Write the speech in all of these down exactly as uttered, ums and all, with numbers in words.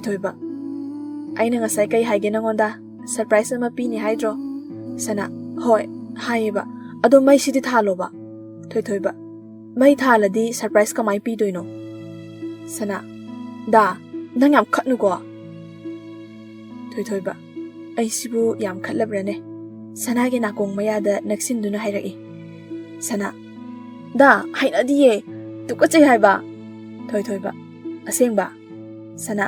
ꯊꯣꯏꯊꯣꯏꯕ, ꯑꯩꯅ ꯉꯁꯥꯏ ꯀꯩ ꯍꯥꯏꯒꯦ ꯅꯪꯉꯣꯟꯗ? ꯁꯔꯄ꯭ꯔꯥꯏꯖ ꯑꯃ ꯄꯤꯅꯤ ꯍꯥꯏꯗ꯭ꯔꯣ? ꯁꯅꯥ, ꯍꯣꯏ, ꯍꯥꯏꯌꯦꯕ꯫ ꯑꯗꯣ ꯃꯩꯁꯤꯗꯤ ꯊꯥꯜꯂꯣꯕ꯫ ꯊꯣꯏꯊꯣꯏꯕ, ꯃꯩ ꯊꯥꯜꯂꯗꯤ ꯁꯔꯄ꯭ꯔꯥꯏꯖ ꯀꯃꯥꯏ ꯄꯤꯗꯣꯏꯅꯣ? ꯁꯅꯥ, ꯗꯥ, ꯅꯪ ꯌꯥꯝ ꯈꯠꯅꯨꯀꯣ꯫ ꯊꯣꯏꯊꯣꯏꯕ, ꯑꯩꯁꯤꯕꯨ ꯌꯥꯝ ꯈꯠꯂꯕ꯭ꯔꯅꯦ? ꯁꯅꯥꯒꯤ ꯅꯥꯀꯣꯡ ꯃꯌꯥꯗ ꯅꯛꯁꯤꯟꯗꯨꯅ ꯍꯥꯏꯔꯛꯏ꯫ ꯁꯅꯥ, ꯗꯥ, ꯍꯩꯅꯗꯤꯌꯦ, ꯇꯨꯀꯠꯆꯩ ꯍꯥꯏꯕ꯫ ꯊꯣꯏꯊꯣꯏꯕ, ꯑꯁꯦꯡꯕ? ꯁꯅꯥ,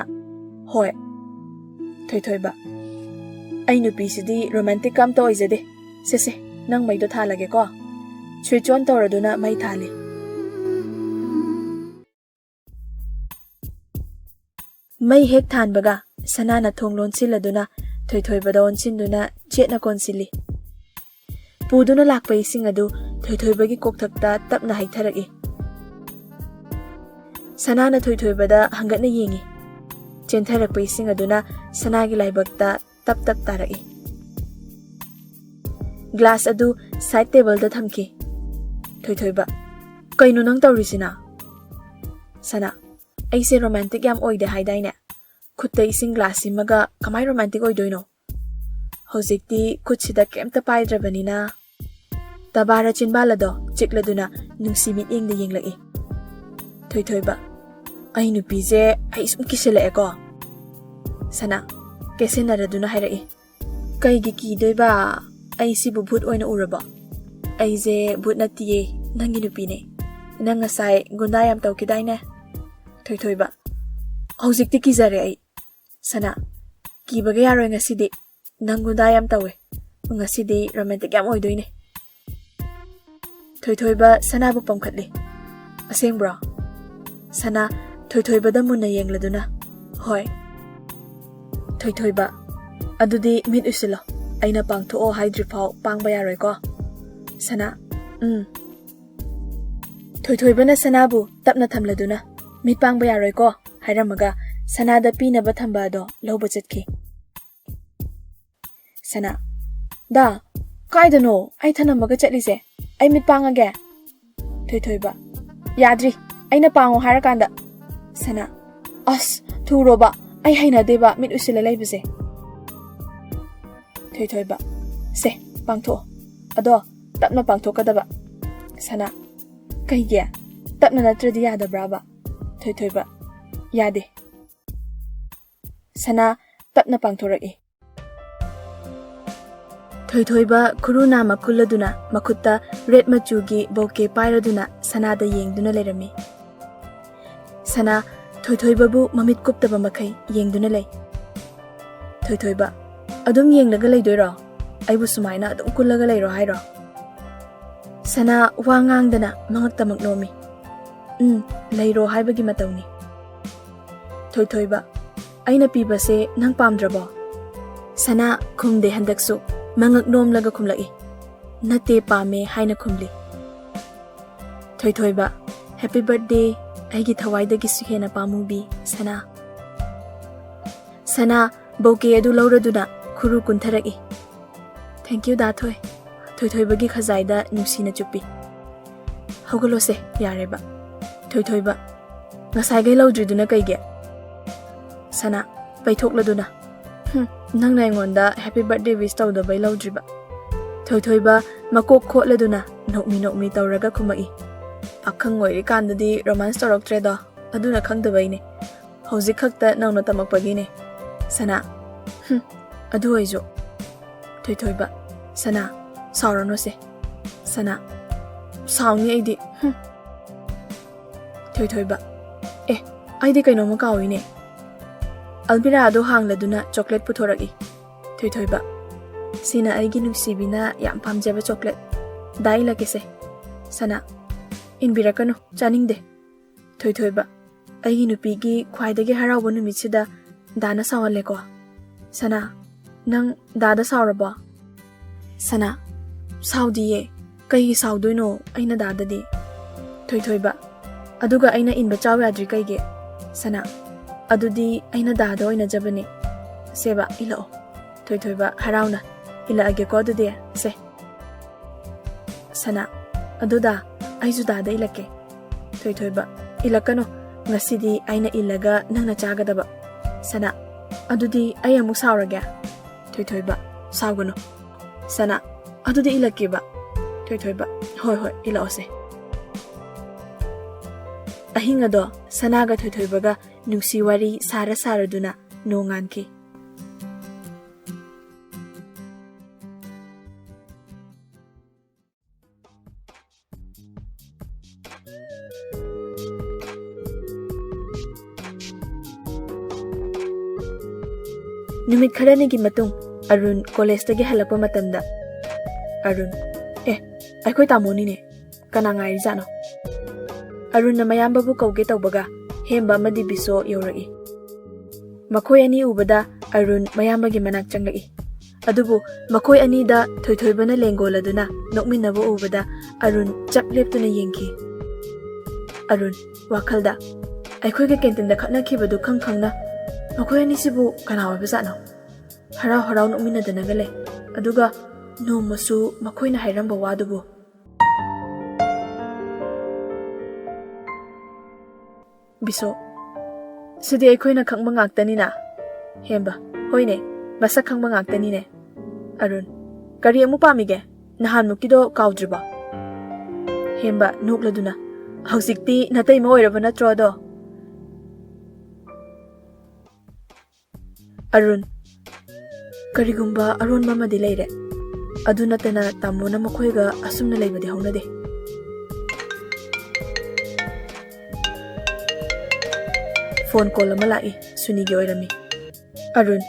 ꯍꯣꯏ꯫ ꯊꯣꯏꯊꯣꯏꯕ, ꯑꯩ ꯅꯨꯄꯤꯁꯤꯗꯤ ꯔꯣꯃꯥꯟꯇꯤꯛꯀ ꯑꯝꯇ ꯑꯣꯏꯖꯗꯦ꯫ ꯁꯦ ꯁꯦ, ꯅꯪ ꯃꯩꯗꯣ ꯊꯥꯜꯂꯒꯦꯀꯣ꯫ ꯁ꯭ꯋꯤꯆ ꯑꯣꯟ ꯇꯧꯔꯗꯨꯅ ꯃꯩ ꯊꯥꯜꯂꯤ꯫ ꯃꯩ ꯍꯦꯛ ꯊꯥꯟꯕꯒ ꯁꯅꯥꯅ ꯊꯣꯡ ꯂꯣꯟꯁꯤꯜꯂꯗꯨꯅ ꯊꯣꯏꯊꯣꯏꯕꯗ ꯑꯣꯟꯁꯤꯟꯗꯨꯅ ꯆꯦꯠꯅ ꯀꯣꯟꯁꯤꯜꯂꯤ꯫ ꯄꯨꯗꯨꯅ ꯂꯥꯛꯄ ꯏꯁꯤꯡ ꯑꯗꯨ ꯊꯣꯏꯊꯣꯏꯕꯒꯤ ꯀꯣꯛꯊꯛꯇ ꯇꯞꯅ ꯍꯩꯊꯔꯛꯏ꯫ ꯁꯅꯥꯅ ꯊꯣꯏꯊꯣꯏꯕꯗ ꯍꯪꯒꯠꯅ ꯌꯦꯡꯏ꯫ ꯆꯦꯟꯊꯔꯛꯄ ꯏꯁꯤꯡ ꯑꯗꯨꯅ ꯁꯅꯥꯒꯤ ꯂꯥꯏꯕꯛꯇ ꯇꯞ ꯇꯞ ꯇꯥꯔꯛꯏ꯫ ꯒ꯭ꯂꯥꯁ ꯑꯗꯨ ꯁꯥꯏꯗ ꯇꯦꯕꯜꯗ ꯊꯝꯈꯤ꯫ ꯊꯣꯏꯊꯣꯏꯕ, "ꯀꯩꯅꯣ ꯅꯪ ꯇꯧꯔꯤꯁꯤꯅ?" ꯁꯅꯥ, "ꯑꯩꯁꯦ ꯔꯣꯃꯥꯟꯇꯤꯛ ꯌꯥꯝ ꯑꯣꯏꯗꯦ ꯍꯥꯏꯗꯥꯏꯅꯦ? ꯈꯨꯠꯇ ꯏꯁꯤꯡ ꯒ꯭ꯂꯥꯁꯁꯤꯃꯒ ꯀꯃꯥꯏ ꯔꯣꯃꯥꯟꯇꯤꯛ ꯑꯣꯏꯗꯣꯏꯅꯣ? ꯍꯧꯖꯤꯛꯇꯤ ꯈꯨꯠꯁꯤꯗ ꯀꯩꯝꯇ ꯄꯥꯏꯗ꯭ꯔꯕꯅꯤꯅ꯫" ꯇꯕꯥꯔ ꯆꯤꯟꯕꯥꯜ ꯑꯗꯣ ꯆꯤꯛꯂꯗꯨꯅ ꯅꯨꯡꯁꯤ ꯃꯤꯠꯌꯦꯡꯗ ꯌꯦꯡꯂꯛꯏ꯫ ꯊꯣꯏꯊꯣꯏꯕ, "ꯑꯩ ꯅꯨꯄꯤꯁꯦ ꯑꯩ ꯁꯨꯝ ꯀꯤꯁꯤꯜꯂꯛꯑꯦꯀꯣ꯫" ꯁꯅꯥ, ꯀꯦꯁꯤꯟꯅꯔꯗꯨꯅ ꯍꯥꯏꯔꯛꯏ꯫ "ꯀꯩꯒꯤ ꯀꯤꯗꯣꯏꯕ? ꯑꯩ ꯁꯤꯕꯨ ꯚꯨꯠ ꯑꯣꯏꯅ ꯎꯔꯕꯣ? ꯑꯩꯁꯦ ꯚꯨꯠ ꯅꯠꯇꯤꯌꯦ, ꯅꯪꯒꯤ ꯅꯨꯄꯤꯅꯦ꯫ ꯅꯪ ꯉꯁꯥꯏ ꯒꯨꯟꯗꯥ ꯌꯥꯝ ꯇꯧꯈꯤꯗꯥꯏꯅꯦ?" ꯊꯣꯏꯊꯣꯏꯕ, "ꯍꯧꯖꯤꯛꯇꯤ ꯀꯤꯖꯔꯦ ꯑꯩ꯫" ꯁꯅꯥ, "ꯀꯤꯕꯒ ꯌꯥꯔꯣꯏ ꯉꯁꯤꯗꯤ꯫ ꯅꯪ ꯒꯨꯟꯗꯥ ꯌꯥꯝ ꯇꯧꯋꯦ꯫ ꯉꯁꯤꯗꯤ ꯔꯣꯃꯥꯟꯇꯤꯛ ꯌꯥꯝ ꯑꯣꯏꯗꯣꯏꯅꯦ꯫" ꯊꯣꯏꯊꯣꯏꯕ ꯁꯅꯥꯕꯨ ꯄꯝꯈꯠꯂꯤ꯫ "ꯑꯁꯦꯡꯕ꯭ꯔꯣ?" ꯁꯅꯥ, ꯊꯣꯏꯊꯣꯏꯕꯗ ꯃꯨꯟꯅ ꯌꯦꯡꯂꯗꯨꯅ, "ꯍꯣꯏ꯫" ꯊꯣꯏꯊꯣꯏꯕ, "ꯑꯗꯨꯗꯤ ꯃꯤꯠ ꯎꯏꯁꯤꯜꯂꯣ꯫ ꯑꯩꯅ ꯄꯥꯡꯊꯣꯛꯑꯣ ꯍꯥꯏꯗ꯭ꯔꯤꯐꯥꯎ ꯄꯥꯡꯕ ꯌꯥꯔꯣꯏꯀꯣ?" ꯁꯅꯥ, "ꯎꯝ꯫" ꯊꯣꯏꯊꯣꯏꯕꯅ ꯁꯅꯥꯕꯨ ꯇꯞꯅ ꯊꯝꯂꯗꯨꯅ, "ꯃꯤꯠ ꯄꯥꯡꯕ ꯌꯥꯔꯣꯏꯀꯣ" ꯍꯥꯏꯔꯝꯃꯒ ꯁꯅꯥꯗ ꯄꯤꯅꯕ ꯊꯝꯕ ꯑꯗꯣ ꯂꯧꯕ ꯆꯠꯈꯤ꯫ ꯁꯅꯥ, "ꯗꯥ, ꯀꯥꯏꯗꯅꯣ ꯑꯩ ꯊꯅꯝꯃꯒ ꯆꯠꯂꯤꯁꯦ? ꯑꯩ ꯃꯤꯠ ꯄꯥꯡꯉꯒꯦ꯫" ꯊꯣꯏꯊꯣꯏꯕ, "ꯌꯥꯗ꯭ꯔꯤ, ꯑꯩꯅ ꯄꯥꯡꯉꯣ ꯍꯥꯏꯔꯀꯥꯟꯗ꯫" ꯁꯅꯥ, "ꯑꯁ, ꯊꯨꯔꯣꯕ, ꯑꯩ ꯍꯩꯅꯗꯦꯕ ꯃꯤꯠ ꯎꯏꯁꯤꯜꯂ ꯂꯩꯕꯁꯦ꯫ ꯊꯣꯏꯊꯣꯏꯕ, ꯁꯦ, ꯄꯥꯡꯊꯣꯛꯑꯣ꯫ ꯑꯗꯣ ꯇꯞꯅ ꯄꯥꯡꯊꯣꯛꯀꯗꯕ꯫ ꯁꯅꯥ, ꯀꯩꯒꯤ? ꯇꯞꯅ ꯅꯠꯇ꯭ꯔꯗꯤ ꯌꯥꯗꯕ꯭ꯔꯥꯕ? ꯊꯣꯏꯊꯣꯏꯕ, ꯌꯥꯗꯦ꯫ ꯁꯅꯥ ꯇꯞꯅ ꯄꯥꯡꯊꯣꯔꯛꯏ꯫ ꯊꯣꯏꯊꯣꯏꯕ ꯈꯨꯔꯨ ꯅꯥꯝꯃ ꯀꯨꯜꯂꯗꯨꯅ ꯃꯈꯨꯠꯇ ꯔꯦꯗ ꯃꯆꯨꯒꯤ ꯕꯣꯀꯦ ꯄꯥꯏꯔꯗꯨꯅ ꯁꯅꯥꯗ ꯌꯦꯡꯗꯨꯅ ꯂꯩꯔꯝꯃꯤ꯫ ꯁꯅꯥ ꯊꯣꯏꯊꯣꯏꯕꯕꯨ ꯃꯃꯤꯠ ꯀꯨꯞꯇꯕ ꯃꯈꯩ ꯌꯦꯡꯗꯨꯅ ꯂꯩ꯫ ꯊꯣꯏꯊꯣꯏꯕ, ꯑꯗꯨꯝ ꯌꯦꯡꯂꯒ ꯂꯩꯗꯣꯏꯔꯣ? ꯑꯩꯕꯨ ꯁꯨꯃꯥꯏꯅ ꯑꯗꯨꯝ ꯀꯨꯜꯂꯒ ꯂꯩꯔꯣ ꯍꯥꯏꯔꯣ? ꯁꯅꯥ ꯋꯥ ꯉꯥꯡꯗꯅ ꯃꯉꯛꯇꯃꯛ ꯅꯣꯝꯃꯤ꯫ ꯎꯝ, ꯂꯩꯔꯣ ꯍꯥꯏꯕꯒꯤ ꯃꯇꯧꯅꯤ꯫ ꯊꯣꯏꯊꯣꯏꯕ, ꯑꯩꯅ ꯄꯤꯕꯁꯦ ꯅꯪ ꯄꯥꯝꯗ꯭ꯔꯕꯣ? ꯁꯅꯥ ꯈꯨꯝꯗꯦ ꯍꯟꯗꯛꯁꯨ, ꯃꯉꯛ ꯅꯣꯝꯂꯒ ꯈꯨꯝꯂꯛꯏ꯫ ꯅꯠꯇꯦ, ꯄꯥꯝꯃꯦ ꯍꯥꯏꯅ ꯈꯨꯝꯂꯤ꯫ ꯊꯣꯏꯊꯣꯏꯕ, ꯍꯦꯄꯤ ꯕꯔꯊꯗꯦ, ꯑꯩꯒꯤ ꯊꯋꯥꯏꯗꯒꯤꯁꯨ ꯍꯦꯟꯅ ꯄꯥꯝꯃꯨꯕꯤ ꯁꯅꯥ꯫ ꯁꯅꯥ ꯕꯣꯀꯦ ꯑꯗꯨ ꯂꯧꯔꯗꯨꯅ ꯈꯨꯔꯨ ꯀꯨꯟꯊꯔꯛꯏ꯫ ꯊꯦꯡꯀ꯭ꯌꯨ ꯗꯥ ꯊꯣꯏ꯫ ꯊꯣꯏꯊꯣꯏꯕꯒꯤ ꯈꯖꯥꯏꯗ ꯅꯨꯡꯁꯤꯅ ꯆꯨꯞꯄꯤ꯫ ꯍꯧꯒꯠꯂꯣꯁꯦ, ꯌꯥꯔꯦꯕ꯫ ꯊꯣꯏꯊꯣꯏꯕ, ꯉꯁꯥꯏꯈꯩ ꯂꯧꯗ꯭ꯔꯤꯗꯨꯅ ꯀꯩꯒꯤ? ꯁꯅꯥ ꯄꯩꯊꯣꯛꯂꯗꯨꯅ, ꯍꯨꯝ, ꯅꯪꯅ ꯑꯩꯉꯣꯟꯗ ꯍꯦꯄꯤ ꯕꯔꯊꯗꯦ ꯋꯤꯁ ꯇꯧꯗꯕꯩ ꯂꯧꯗ꯭ꯔꯤꯕ꯫ ꯊꯣꯏꯊꯣꯏꯕ ꯃꯀꯣꯛ ꯈꯣꯠꯂꯗꯨꯅ ꯅꯣꯛꯃꯤ ꯅꯣꯛꯃꯤ ꯇꯧꯔꯒ ꯈꯨꯝꯃꯛꯏ꯫ ꯄꯥꯈꯪ ꯑꯣꯏꯔꯤꯀꯥꯟꯗꯗꯤ ꯔꯣꯃꯥꯟꯁ ꯇꯧꯔꯛꯇ꯭ꯔꯦꯗꯣ, ꯑꯗꯨꯅ ꯈꯪꯗꯕꯩꯅꯦ꯫ ꯍꯧꯖꯤꯛ ꯈꯛꯇ ꯅꯧꯅ ꯇꯝꯃꯛꯄꯒꯤꯅꯦ꯫ ꯁꯅꯥ, ꯍꯨꯝ, ꯑꯗꯨ ꯑꯣꯏꯁꯨ꯫ ꯊꯣꯏꯊꯣꯏꯕ, ꯁꯅꯥ, ꯁꯥꯎꯔꯅꯨꯁꯦ꯫ ꯁꯅꯥ, ꯁꯥꯎꯅꯤ ꯑꯩꯗꯤ, ꯍꯨꯝ꯫ ꯊꯣꯏꯊꯣꯏꯕ, ꯑꯦ, ꯑꯩꯗꯤ ꯀꯩꯅꯣꯝꯃ ꯀꯥꯎꯏꯅꯦ꯫ ꯑꯜꯃꯤꯔꯥ ꯑꯗꯨ ꯍꯥꯡꯂꯗꯨꯅ ꯆꯣꯀ꯭ꯂꯦꯠ ꯄꯨꯊꯣꯔꯛꯏ꯫ ꯊꯣꯏꯊꯣꯏꯕ, ꯁꯤꯅ ꯑꯩꯒꯤ ꯅꯨꯡꯁꯤꯕꯤꯅ ꯌꯥꯝ ꯄꯥꯝꯖꯕ ꯆꯣꯀ꯭ꯂꯦꯠ꯫ ꯗꯥ ꯏꯜꯂꯛꯀꯦꯁꯦ꯫ ꯁꯅꯥ, ꯏꯟꯕꯤꯔꯛꯀꯅꯨ, ꯆꯥꯅꯤꯡꯗꯦ꯫ ꯊꯣꯏꯊꯣꯏꯕ, ꯑꯩꯒꯤ ꯅꯨꯄꯤꯒꯤ ꯈ꯭ꯋꯥꯏꯗꯒꯤ ꯍꯔꯥꯎꯕ ꯅꯨꯃꯤꯠꯁꯤꯗ ꯗꯥꯅ ꯁꯥꯎꯍꯜꯂꯦꯀꯣ꯫ ꯁꯅꯥ, ꯅꯪ ꯗꯥꯗ ꯁꯥꯎꯔꯕꯣ? ꯁꯅꯥ, ꯁꯥꯎꯗꯤꯌꯦ꯫ ꯀꯩꯒꯤ ꯁꯥꯎꯗꯣꯏꯅꯣ ꯑꯩꯅ ꯗꯥꯗꯗꯤ? ꯊꯣꯏꯊꯣꯏꯕ, ꯑꯗꯨꯒ ꯑꯩꯅ ꯏꯟꯕ ꯆꯥꯎ ꯌꯥꯗ꯭ꯔꯤ ꯀꯩꯒꯤ? ꯁꯅꯥ, ꯑꯗꯨꯗꯤ ꯑꯩꯅ ꯗꯥꯗ ꯑꯣꯏꯅꯖꯕꯅꯦ꯫ ꯁꯦꯕ, ꯏꯜꯂꯛꯑꯣ꯫ ꯊꯣꯏꯊꯣꯏꯕ, ꯍꯔꯥꯎꯅ, ꯏꯜꯂꯛꯑꯒꯦꯀꯣ ꯑꯗꯨꯗꯤ꯫ ꯁꯦ꯫ ꯁꯅꯥ, ꯑꯗꯨꯗ ꯑꯩꯁꯨ ꯗꯥꯗ ꯏꯜꯂꯛꯀꯦ꯫ ꯊꯣꯏꯊꯣꯏꯕ, ꯏꯜꯂꯛꯀꯅꯨ꯫ ꯉꯁꯤꯗꯤ ꯑꯩꯅ ꯏꯜꯂꯒ ꯅꯪꯅ ꯆꯥꯒꯗꯕ꯫ ꯁꯅꯥ, "ꯑꯗꯨꯗꯤ ꯑꯩ ꯑꯃꯨꯛ ꯁꯥꯎꯔꯒꯦ?" ꯊꯣꯏꯊꯣꯏꯕ, "ꯁꯥꯎꯒꯅꯨ꯫" ꯁꯅꯥ, "ꯑꯗꯨꯗꯤ ꯏꯜꯂꯛꯀꯦꯕ꯫" ꯊꯣꯏꯊꯣꯏꯕ, "ꯍꯣꯏ, ꯍꯣꯏ, ꯏꯜꯂꯛꯑꯣꯁꯦ꯫" ꯑꯍꯤꯡ ꯑꯗꯣ ꯁꯅꯥꯒ ꯊꯣꯏꯊꯣꯏꯕꯒ ꯅꯨꯡꯁꯤ ꯋꯥꯔꯤ ꯁꯥꯔ ꯁꯥꯔꯗꯨꯅ ꯅꯣꯡꯉꯥꯟꯈꯤ꯫ ꯅꯨꯃꯤꯠ ꯈꯔꯅꯤꯒꯤ ꯃꯇꯨꯡ ꯑꯔꯨꯟ ꯀꯣꯂꯦꯖꯇꯒꯤ ꯍꯜꯂꯛꯄ ꯃꯇꯝꯗ, ꯑꯔꯨꯟ, "ꯑꯦ, ꯑꯩꯈꯣꯏ ꯇꯥꯃꯣꯅꯤꯅꯦ꯫ ꯀꯅꯥ ꯉꯥꯏꯔꯤꯖꯥꯠꯅꯣ?" ꯑꯔꯨꯟꯅ ꯃꯌꯥꯝꯕꯕꯨ ꯀꯧꯒꯦ ꯇꯧꯕꯒ ꯍꯦꯝꯕ ꯑꯃꯗꯤ ꯕꯤꯁꯣ ꯌꯧꯔꯛꯏ꯫ ꯃꯈꯣꯏ ꯑꯅꯤ ꯎꯕꯗ ꯑꯔꯨꯟ ꯃꯌꯥꯝꯕꯒꯤ ꯃꯅꯥꯛ ꯆꯪꯂꯛꯏ꯫ ꯑꯗꯨꯕꯨ ꯃꯈꯣꯏ ꯑꯅꯤꯗ ꯊꯣꯏꯊꯣꯏꯕꯅ ꯂꯦꯡꯒꯣꯜꯂꯗꯨꯅ ꯅꯣꯛꯃꯤꯟꯅꯕ ꯎꯕꯗ ꯑꯔꯨꯟ ꯆꯞ ꯂꯦꯞꯇꯨꯅ ꯌꯦꯡꯈꯤ꯫ ꯑꯔꯨꯟ, ꯋꯥꯈꯜꯗ, "ꯑꯩꯈꯣꯏꯒ ꯀꯦꯟꯇꯤꯟꯗ ꯈꯠꯅꯈꯤꯕꯗꯨ ꯈꯪ ꯈꯪꯅ ꯃꯈꯣꯏ ꯑꯅꯤꯁꯤꯕꯨ ꯀꯅꯥ ꯑꯣꯏꯕꯖꯥꯠꯅꯣ? ꯍꯔꯥꯎ ꯍꯔꯥꯎ ꯅꯣꯛꯃꯤꯟꯅꯗꯅꯒ ꯂꯩ꯫ ꯑꯗꯨꯒ ꯅꯣꯡꯃꯁꯨ ꯃꯈꯣꯏꯅ ꯍꯥꯏꯔꯝꯕ ꯋꯥꯗꯨꯕꯨ꯫" ꯕꯤꯁꯣ, "ꯁꯤꯗꯤ ꯑꯩꯈꯣꯏꯅ ꯈꯪꯕ ꯉꯥꯛꯇꯅꯤꯅ꯫" ꯍꯦꯝꯕ, "ꯍꯣꯏꯅꯦ, ꯃꯁꯛ ꯈꯪꯕ ꯉꯥꯛꯇꯅꯤꯅꯦ꯫" ꯑꯔꯨꯟ, "ꯀꯔꯤ ꯑꯃꯨꯛ ꯄꯥꯝꯃꯤꯒꯦ? ꯅꯍꯥꯟꯃꯨꯛꯀꯤꯗꯣ ꯀꯥꯎꯗ꯭ꯔꯤꯕꯣ?" ꯍꯦꯝꯕ, ꯅꯣꯛꯂꯗꯨꯅ, "ꯍꯧꯖꯤꯛꯇꯤ ꯅꯇꯩꯃ ꯑꯣꯏꯔꯕ ꯅꯠꯇ꯭ꯔꯣ ꯑꯗꯣ?" ꯑꯔꯨꯟ, "ꯀꯔꯤꯒꯨꯝꯕ ꯑꯔꯣꯟꯕ ꯑꯃꯗꯤ ꯂꯩꯔꯦ꯫ ꯑꯗꯨ ꯅꯠꯇꯅ ꯇꯥꯃꯣꯅ ꯃꯈꯣꯏꯒ ꯑꯁꯨꯝꯅ ꯂꯩꯕꯗꯤ ꯍꯧꯅꯗꯦ꯫" ꯐꯣꯟ ꯀꯣꯜ ꯑꯃ ꯂꯥꯛꯏ꯫ ꯁꯨꯅꯤꯒꯤ ꯑꯣꯏꯔꯝꯃꯤ꯫ ꯑꯔꯨꯟ,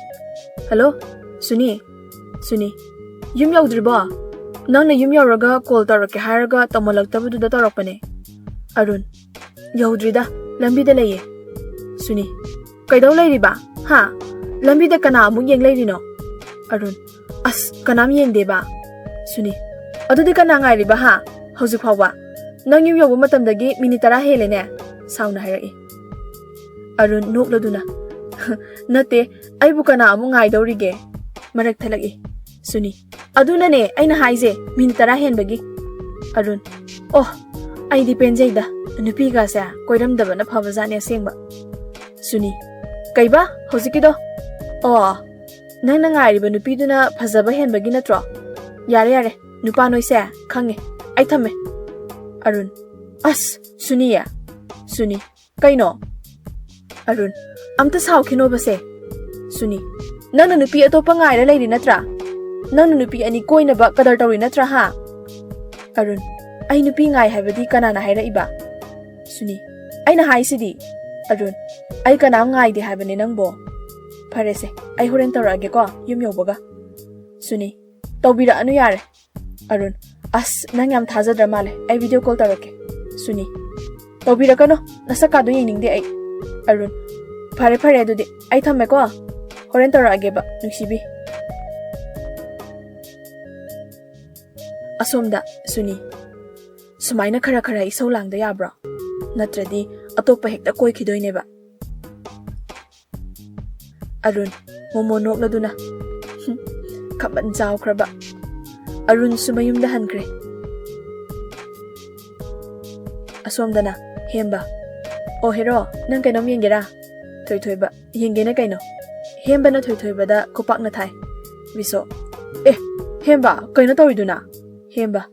"ꯍꯜꯂꯣ, ꯁꯨꯅꯤ꯫ ꯁꯨꯅꯤ, ꯌꯨꯝ ꯌꯧꯗ꯭ꯔꯤꯕꯣ? ꯅꯪꯅ ꯌꯨꯝ ꯌꯧꯔꯒ ꯀꯣꯜ ꯇꯧꯔꯛꯀꯦ ꯍꯥꯏꯔꯒ ꯇꯧꯃꯜꯂꯛꯇꯕꯗꯨꯗ ꯇꯧꯔꯛꯄꯅꯦ꯫" ꯑꯔꯨꯟ, "ꯌꯧꯗ꯭ꯔꯤꯗ, ꯂꯝꯕꯤꯗ ꯂꯩꯌꯦ꯫" ꯁꯨꯅꯤ, "ꯀꯩꯗꯧ ꯂꯩꯔꯤꯕ? ꯍꯥ? ꯂꯝꯕꯤꯗ ꯀꯅꯥ ꯑꯃꯨꯛ ꯌꯦꯡ ꯂꯩꯔꯤꯅꯣ?" ꯑꯔꯨꯟ, "ꯑꯁ, ꯀꯅꯥꯝ ꯌꯦꯡꯗꯦꯕ꯫" ꯁꯨꯅꯤ, "ꯑꯗꯨꯗꯤ ꯀꯅꯥ ꯉꯥꯏꯔꯤꯕ, ꯍꯥ? ꯍꯧꯖꯤꯛ ꯐꯥꯎꯕ? ꯅꯪ ꯌꯨꯝ ꯌꯧꯕ ꯃꯇꯝꯗꯒꯤ ꯃꯤꯅꯤꯠ ꯇꯔꯥ ꯍꯦꯜꯂꯦꯅꯦ꯫" ꯁꯥꯎꯅ ꯍꯥꯏꯔꯛꯏ꯫ ꯑꯔꯨꯟ, ꯅꯣꯛꯂꯗꯨꯅ, "ꯅꯠꯇꯦ, ꯑꯩꯕꯨ ꯀꯅꯥ ꯑꯃꯨꯛ ꯉꯥꯏꯗꯧꯔꯤꯒꯦ?" ꯃꯔꯛ ꯊꯠꯂꯛꯏ꯫ ꯁꯨꯅꯤ, "ꯑꯗꯨꯅꯅꯦ ꯑꯩꯅ ꯍꯥꯏꯁꯦ, ꯃꯤꯅꯤꯠ ꯇꯔꯥ ꯍꯦꯟꯕꯒꯤ꯫" ꯑꯔꯨꯟ, "ꯑꯣ, ꯑꯩꯗꯤ ꯄꯦꯟꯖꯩꯗ, ꯅꯨꯄꯤꯒꯁꯦ ꯀꯣꯏꯔꯝꯗꯕꯅ ꯐꯕꯖꯥꯠꯅꯦ ꯑꯁꯦꯡꯕ꯫" ꯁꯨꯅꯤ, ꯀꯩꯕ? ꯍꯧꯖꯤꯛꯀꯤꯗꯣ? ꯑꯣ, ꯅꯪꯅ ꯉꯥꯏꯔꯤꯕ ꯅꯨꯄꯤꯗꯨꯅ ꯐꯖꯕ ꯍꯦꯟꯕꯒꯤ ꯅꯠꯇ꯭ꯔꯣ? ꯌꯥꯔꯦ, ꯌꯥꯔꯦ, ꯅꯨꯄꯥ ꯅꯣꯏꯁꯦ, ꯈꯪꯉꯦ꯫ ꯑꯩ ꯊꯝꯃꯦ꯫ ꯑꯔꯨꯟ, ꯑꯁ, ꯁꯨꯅꯤ꯫ ꯁꯨꯅꯤ, ꯀꯩꯅꯣ? ꯑꯔꯨꯟ, ꯑꯝꯇ ꯁꯥꯎꯈꯤꯅꯣꯕꯁꯦ꯫ ꯁꯨꯅꯤ, ꯅꯪꯅ ꯅꯨꯄꯤ ꯑꯇꯣꯞꯄ ꯉꯥꯏꯔ ꯂꯩꯔꯤ ꯅꯠꯇ꯭ꯔꯥ? ꯅꯪꯅ ꯅꯨꯄꯤ ꯑꯅꯤ ꯀꯣꯏꯅꯕ ꯀꯗꯔ ꯇꯧꯔꯤ ꯅꯠꯇ꯭ꯔꯥ, ꯍꯥ? ꯑꯔꯨꯟ, ꯑꯩ ꯅꯨꯄꯤ ꯉꯥꯏ ꯍꯥꯏꯕꯗꯤ ꯀꯅꯥꯅ ꯍꯥꯏꯔꯛꯏꯕ? ꯁꯨꯅꯤ, ꯑꯩꯅ ꯍꯥꯏꯁꯤꯗꯤ꯫ ꯑꯔꯨꯟ, ꯑꯩ ꯀꯅꯥꯝ ꯉꯥꯏꯗꯦ ꯍꯥꯏꯕꯅꯦ ꯅꯪꯕꯣ꯫ ꯐꯔꯦꯁꯦ, ꯑꯩ ꯍꯣꯔꯦꯟ ꯇꯧꯔꯛꯑꯒꯦꯀꯣ, ꯌꯨꯝ ꯌꯧꯕꯒ꯫ ꯁꯨꯅꯤ, ꯇꯧꯕꯤꯔꯛꯑꯅꯨ ꯌꯥꯔꯦ꯫ ꯑꯔꯨꯟ, ꯑꯁ, ꯅꯪ ꯌꯥꯝ ꯊꯥꯖꯗ꯭ꯔ ꯃꯥꯜꯂꯦ, ꯑꯩ video call ꯇꯧꯔꯛꯀꯦ꯫ ꯁꯨꯅꯤ, ꯇꯧꯕꯤꯔꯛꯀꯅꯨ, ꯅꯁꯛꯀꯥꯗꯣ ꯌꯦꯡꯅꯤꯡꯗꯦ ꯑꯩ꯫ ꯑꯔꯨꯟ, ꯐꯔꯦ ꯐꯔꯦ, ꯑꯗꯨꯗꯤ ꯑꯩ ꯊꯝꯃꯦꯀꯣ, ꯍꯣꯔꯦꯟ ꯇꯧꯔꯛꯑꯒꯦꯕ, ꯅꯨꯡꯁꯤꯕꯤ꯫ ꯑꯁꯣꯝꯗ꯫ ꯁꯨꯅꯤ, ꯁꯨꯃꯥꯏꯅ ꯈꯔ ꯈꯔ ꯏꯁꯧ ꯂꯥꯡꯗ ꯌꯥꯕ꯭ꯔꯣ? ꯅꯠꯇ꯭ꯔꯗꯤ ꯑꯇꯣꯞꯄ ꯍꯦꯛꯇ ꯀꯣꯏꯈꯤꯗꯣꯏꯅꯦꯕ꯫ ꯑꯔꯨꯟ, ꯃꯣꯃꯣ ꯅꯣꯛꯂꯗꯨꯅ, ꯈꯝꯕꯟ ꯆꯥꯎꯈ꯭ꯔꯕ꯫ ꯑꯔꯨꯟꯁꯨ ꯃꯌꯨꯝꯗ ꯍꯟꯈ꯭ꯔꯦ꯫ ꯑꯁꯣꯝꯗꯅ꯫ ꯍꯦꯝꯕ, ꯑꯣ ꯍꯦꯔꯣ, ꯅꯪ ꯀꯩꯅꯣꯝ ꯌꯦꯡꯒꯦꯔꯥ? ꯊꯣꯏꯊꯣꯏꯕ, ꯌꯦꯡꯒꯦꯅꯦ ꯀꯩꯅꯣ꯫ ꯍꯦꯝꯕꯅ ꯊꯣꯏꯊꯣꯏꯕꯗ ꯈꯨꯄꯥꯛꯅ ꯊꯥꯏ꯫ ꯕꯤꯁꯣ, ꯑꯦ, ꯍꯦꯝꯕ, ꯀꯩꯅꯣ ꯇꯧꯔꯤꯗꯨꯅ? ꯍꯦꯝꯕ,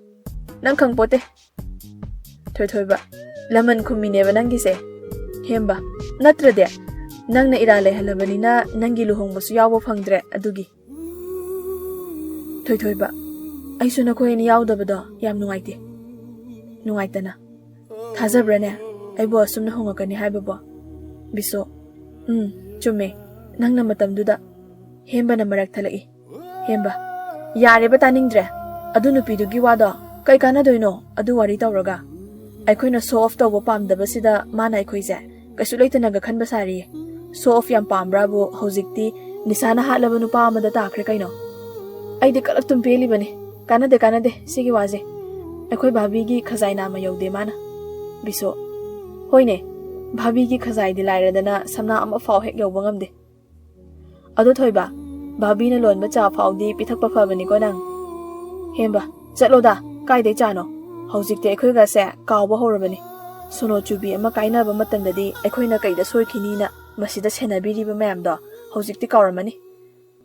ꯅꯪ ꯈꯪꯄꯣꯠꯇꯦ꯫ ꯊꯣꯏꯊꯣꯏꯕ, ꯂꯃꯟ ꯈꯨꯝꯃꯤꯅꯦꯕ ꯅꯪꯒꯤꯁꯦ꯫ ꯍꯦꯝꯕ, ꯅꯠꯇ꯭ꯔꯗꯤ ꯅꯪꯅ ꯏꯔꯥ ꯂꯩꯍꯜꯂꯕꯅꯤꯅ ꯅꯪꯒꯤ ꯂꯨꯍꯣꯡꯕꯁꯨ ꯌꯥꯎꯕ ꯐꯪꯗ꯭ꯔꯦ ꯑꯗꯨꯒꯤ꯫ ꯊꯣꯏꯊꯣꯏꯕ, ꯑꯩꯁꯨ ꯅꯈꯣꯏ ꯑꯅꯤ ꯌꯥꯎꯗꯕꯗꯣ ꯌꯥꯝ ꯅꯨꯡꯉꯥꯏꯇꯦ꯫ ꯅꯨꯡꯉꯥꯏꯇꯅ꯫ ꯊꯥꯖꯕ꯭ꯔꯥꯅꯦ ꯑꯩꯕꯨ ꯑꯁꯨꯝꯅ ꯍꯣꯡꯉꯛꯀꯅꯤ ꯍꯥꯏꯕꯕꯣ? ꯕꯤꯁꯣ, ꯎꯝ, ꯆꯨꯝꯃꯦ꯫ ꯅꯪꯅ ꯃꯇꯝꯗꯨꯗ꯫ ꯍꯦꯝꯕꯅ ꯃꯔꯛ ꯊꯠꯂꯛꯏ꯫ ꯍꯦꯝꯕ, ꯌꯥꯔꯦꯕ, ꯇꯥꯅꯤꯡꯗ꯭ꯔꯦ꯫ ꯑꯗꯨ ꯅꯨꯄꯤꯗꯨꯒꯤ ꯋꯥꯗꯣ ꯀꯩ ꯀꯥꯟꯅꯗꯣꯏꯅꯣ ꯑꯗꯨ ꯋꯥꯔꯤ ꯇꯧꯔꯒ? ꯑꯩꯈꯣꯏꯅ show off ꯇꯧꯕ ꯄꯥꯝꯗꯕꯁꯤꯗ ꯃꯥꯅ ꯑꯩꯈꯣꯏꯁꯦ ꯀꯩꯁꯨ ꯂꯩꯇꯅꯒ ꯈꯟꯕ ꯁꯥꯔꯤꯌꯦ꯫ Show off ꯌꯥꯝ ꯄꯥꯝꯕ꯭ꯔꯥꯕꯨ ꯍꯧꯖꯤꯛꯇꯤ ꯅꯤꯁꯥꯅ ꯍꯥꯠꯂꯕ ꯅꯨꯄꯥ ꯑꯃꯗ ꯇꯥꯈ꯭ꯔꯦ ꯀꯩꯅꯣ꯫ ꯑꯩꯗꯤ ꯀꯂꯛꯇꯨꯝ ꯄꯦꯜꯂꯤꯕꯅꯤ꯫ ꯀꯥꯟꯅꯗꯦ, ꯀꯥꯟꯅꯗꯦ ꯁꯤꯒꯤ ꯋꯥꯁꯦ꯫ ꯑꯩꯈꯣꯏ ꯚꯥꯕꯤꯒꯤ ꯈꯖꯥꯏ ꯅꯥꯝꯃ ꯌꯧꯗꯦ ꯃꯥꯅ꯫ ꯕꯤꯁꯣ, ꯍꯣꯏꯅꯦ, ꯚꯥꯕꯤꯒꯤ ꯈꯖꯥꯏꯗꯤ ꯂꯥꯏꯔꯗꯅ ꯁꯝꯅꯥ ꯑꯃꯐꯥꯎ ꯍꯦꯛ ꯌꯧꯕ ꯉꯝꯗꯦ꯫ ꯑꯗꯣ ꯊꯣꯏꯕ, ꯚꯥꯕꯤꯅ ꯂꯣꯟꯕ ꯆꯥ ꯐꯥꯎꯗꯤ ꯄꯤꯊꯛꯄ ꯐꯕꯅꯤꯀꯣ ꯅꯪ꯫ ꯍꯦꯝꯕ, ꯆꯠꯂꯣꯗ, ꯀꯥꯏꯗꯩ ꯆꯥꯅꯣ? ꯍꯧꯖꯤꯛꯇꯤ ꯑꯩꯈꯣꯏꯒꯁꯦ ꯀꯥꯎꯕ ꯍꯧꯔꯕꯅꯤ꯫ ꯁꯣꯅꯣ ꯆꯨꯕꯤ ꯑꯃ ꯀꯥꯏꯅꯕ ꯃꯇꯝꯗꯗꯤ ꯑꯩꯈꯣꯏꯅ ꯀꯩꯗ ꯁꯣꯏꯈꯤꯅꯤꯅ꯫ ꯃꯁꯤꯗ ꯁꯦꯟꯅꯕꯤꯔꯤꯕ ꯃꯌꯥꯝꯗꯣ ꯍꯧꯖꯤꯛꯇꯤ ꯀꯥꯎꯔꯝꯃꯅꯤ꯫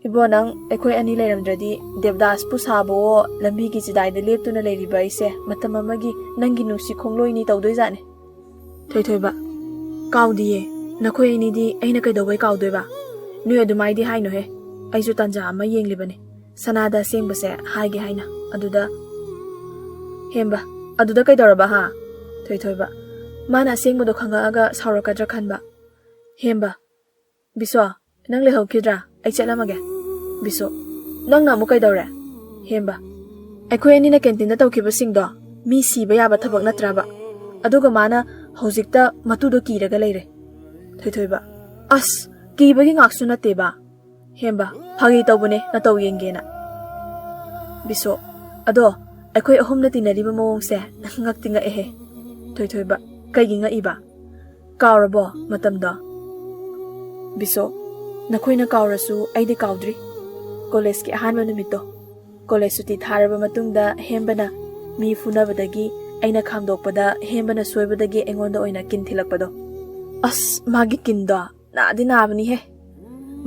ꯏꯕꯣ, ꯅꯪ ꯑꯩꯈꯣꯏ ꯑꯅꯤ ꯂꯩꯔꯝꯗ꯭ꯔꯗꯤ ꯗꯦꯕꯗꯥꯁꯄꯨ ꯁꯥꯕꯋꯣ, ꯂꯝꯕꯤꯒꯤ ꯆꯤꯗꯥꯏꯗ ꯂꯦꯞꯇꯨꯅ ꯂꯩꯔꯤꯕ ꯑꯩꯁꯦ ꯃꯇꯝ ꯑꯃꯒꯤ ꯅꯪꯒꯤ ꯅꯨꯡꯁꯤ ꯈꯣꯡꯂꯣꯏꯅꯤ ꯇꯧꯗꯣꯏꯖꯥꯠꯅꯤ꯫ ꯊꯣꯏꯊꯣꯏꯕ, ꯀꯥꯎꯗꯤꯌꯦ꯫ ꯅꯈꯣꯏ ꯑꯅꯤꯗꯤ ꯑꯩꯅ ꯀꯩꯗꯧꯕꯩ ꯀꯥꯎꯗꯣꯏꯕ? ꯅꯣꯏ ꯑꯗꯨꯃꯥꯏꯗꯤ ꯍꯥꯏꯅꯨꯍꯦ꯫ ꯑꯩꯁꯨ ꯇꯥꯟꯖꯥ ꯑꯃ ꯌꯦꯡꯂꯤꯕꯅꯤ꯫ ꯁꯅꯥꯗ ꯑꯁꯦꯡꯕꯁꯦ ꯍꯥꯏꯒꯦ ꯍꯥꯏꯅ꯫ ꯑꯗꯨꯗ, ꯍꯦꯝꯕ, ꯑꯗꯨꯗ ꯀꯩꯗꯧꯔꯕ ꯍꯥ? ꯊꯣꯏꯊꯣꯏꯕ, ꯃꯥꯅ ꯑꯁꯦꯡꯕꯗꯣ ꯈꯪꯉꯛꯑꯒ ꯁꯥꯎꯔꯛꯀꯗ꯭ꯔꯥ ꯈꯟꯕ꯫ ꯍꯦꯝꯕ, ꯕꯤꯁꯣ, ꯅꯪ ꯂꯩꯍꯧꯈꯤꯗ꯭ꯔꯥ? ꯑꯩ ꯆꯠꯂꯝꯃꯒꯦ꯫ ꯕꯤꯁꯣ, ꯅꯪꯅ ꯑꯃꯨꯛ ꯀꯩꯗꯧꯔꯦ? ꯍꯦꯝꯕ, ꯑꯩꯈꯣꯏ ꯑꯅꯤꯅ ꯀꯦꯟꯇꯤꯟꯗ ꯇꯧꯈꯤꯕꯁꯤꯡꯗꯣ ꯃꯤ ꯁꯤꯕ ꯌꯥꯕ ꯊꯕꯛ ꯅꯠꯇ꯭ꯔꯕ? ꯑꯗꯨꯒ ꯃꯥꯅ ꯍꯧꯖꯤꯛꯇ ꯃꯇꯨꯗꯣ ꯀꯤꯔꯒ ꯂꯩꯔꯦ꯫ ꯊꯣꯏꯊꯣꯏꯕ, ꯑꯁ, ꯀꯤꯕꯒꯤ ꯉꯥꯛꯁꯨ ꯅꯠꯇꯦꯕ꯫ ꯍꯦꯝꯕ, ꯐꯥꯒꯤ ꯇꯧꯕꯅꯦ, ꯅꯇꯧ ꯌꯦꯡꯒꯦꯅ꯫ ꯕꯤꯁꯣ, ꯑꯗꯣ ꯑꯩꯈꯣꯏ ꯑꯍꯨꯝꯅ ꯇꯤꯟꯅꯔꯤꯕ ꯃꯑꯣꯡꯁꯦ ꯉꯛꯇꯤ ꯉꯛꯑꯦꯍꯦ꯫ ꯊꯣꯏꯊꯣꯏꯕ, ꯀꯩꯒꯤ ꯉꯛꯏꯕ? ꯀꯥꯎꯔꯕꯣ ꯃꯇꯝꯗꯣ? ꯕꯤꯁꯣ, ꯅꯈꯣꯏꯅ ꯀꯥꯎꯔꯁꯨ ꯑꯩꯗꯤ ꯀꯥꯎꯗ꯭ꯔꯤ꯫ ꯀꯣꯂꯦꯖꯀꯤ ꯑꯍꯥꯟꯕ ꯅꯨꯃꯤꯠꯇꯣ, ꯀꯣꯂꯦꯖ ꯁꯨꯇꯤ ꯊꯥꯔꯕ ꯃꯇꯨꯡꯗ ꯍꯦꯝꯕꯅ ꯃꯤ ꯐꯨꯅꯕꯗꯒꯤ ꯑꯩꯅ ꯈꯥꯝꯗꯣꯛꯄꯗ ꯍꯦꯝꯕꯅ ꯁꯣꯏꯕꯗꯒꯤ ꯑꯩꯉꯣꯟꯗ ꯑꯣꯏꯅ ꯀꯤꯟ ꯊꯤꯜꯂꯛꯄꯗꯣ꯫ ꯑꯁ, ꯃꯥꯒꯤ ꯀꯤꯟꯗꯣ ꯅꯥꯗꯤ ꯅꯥꯕꯅꯤꯍꯦ꯫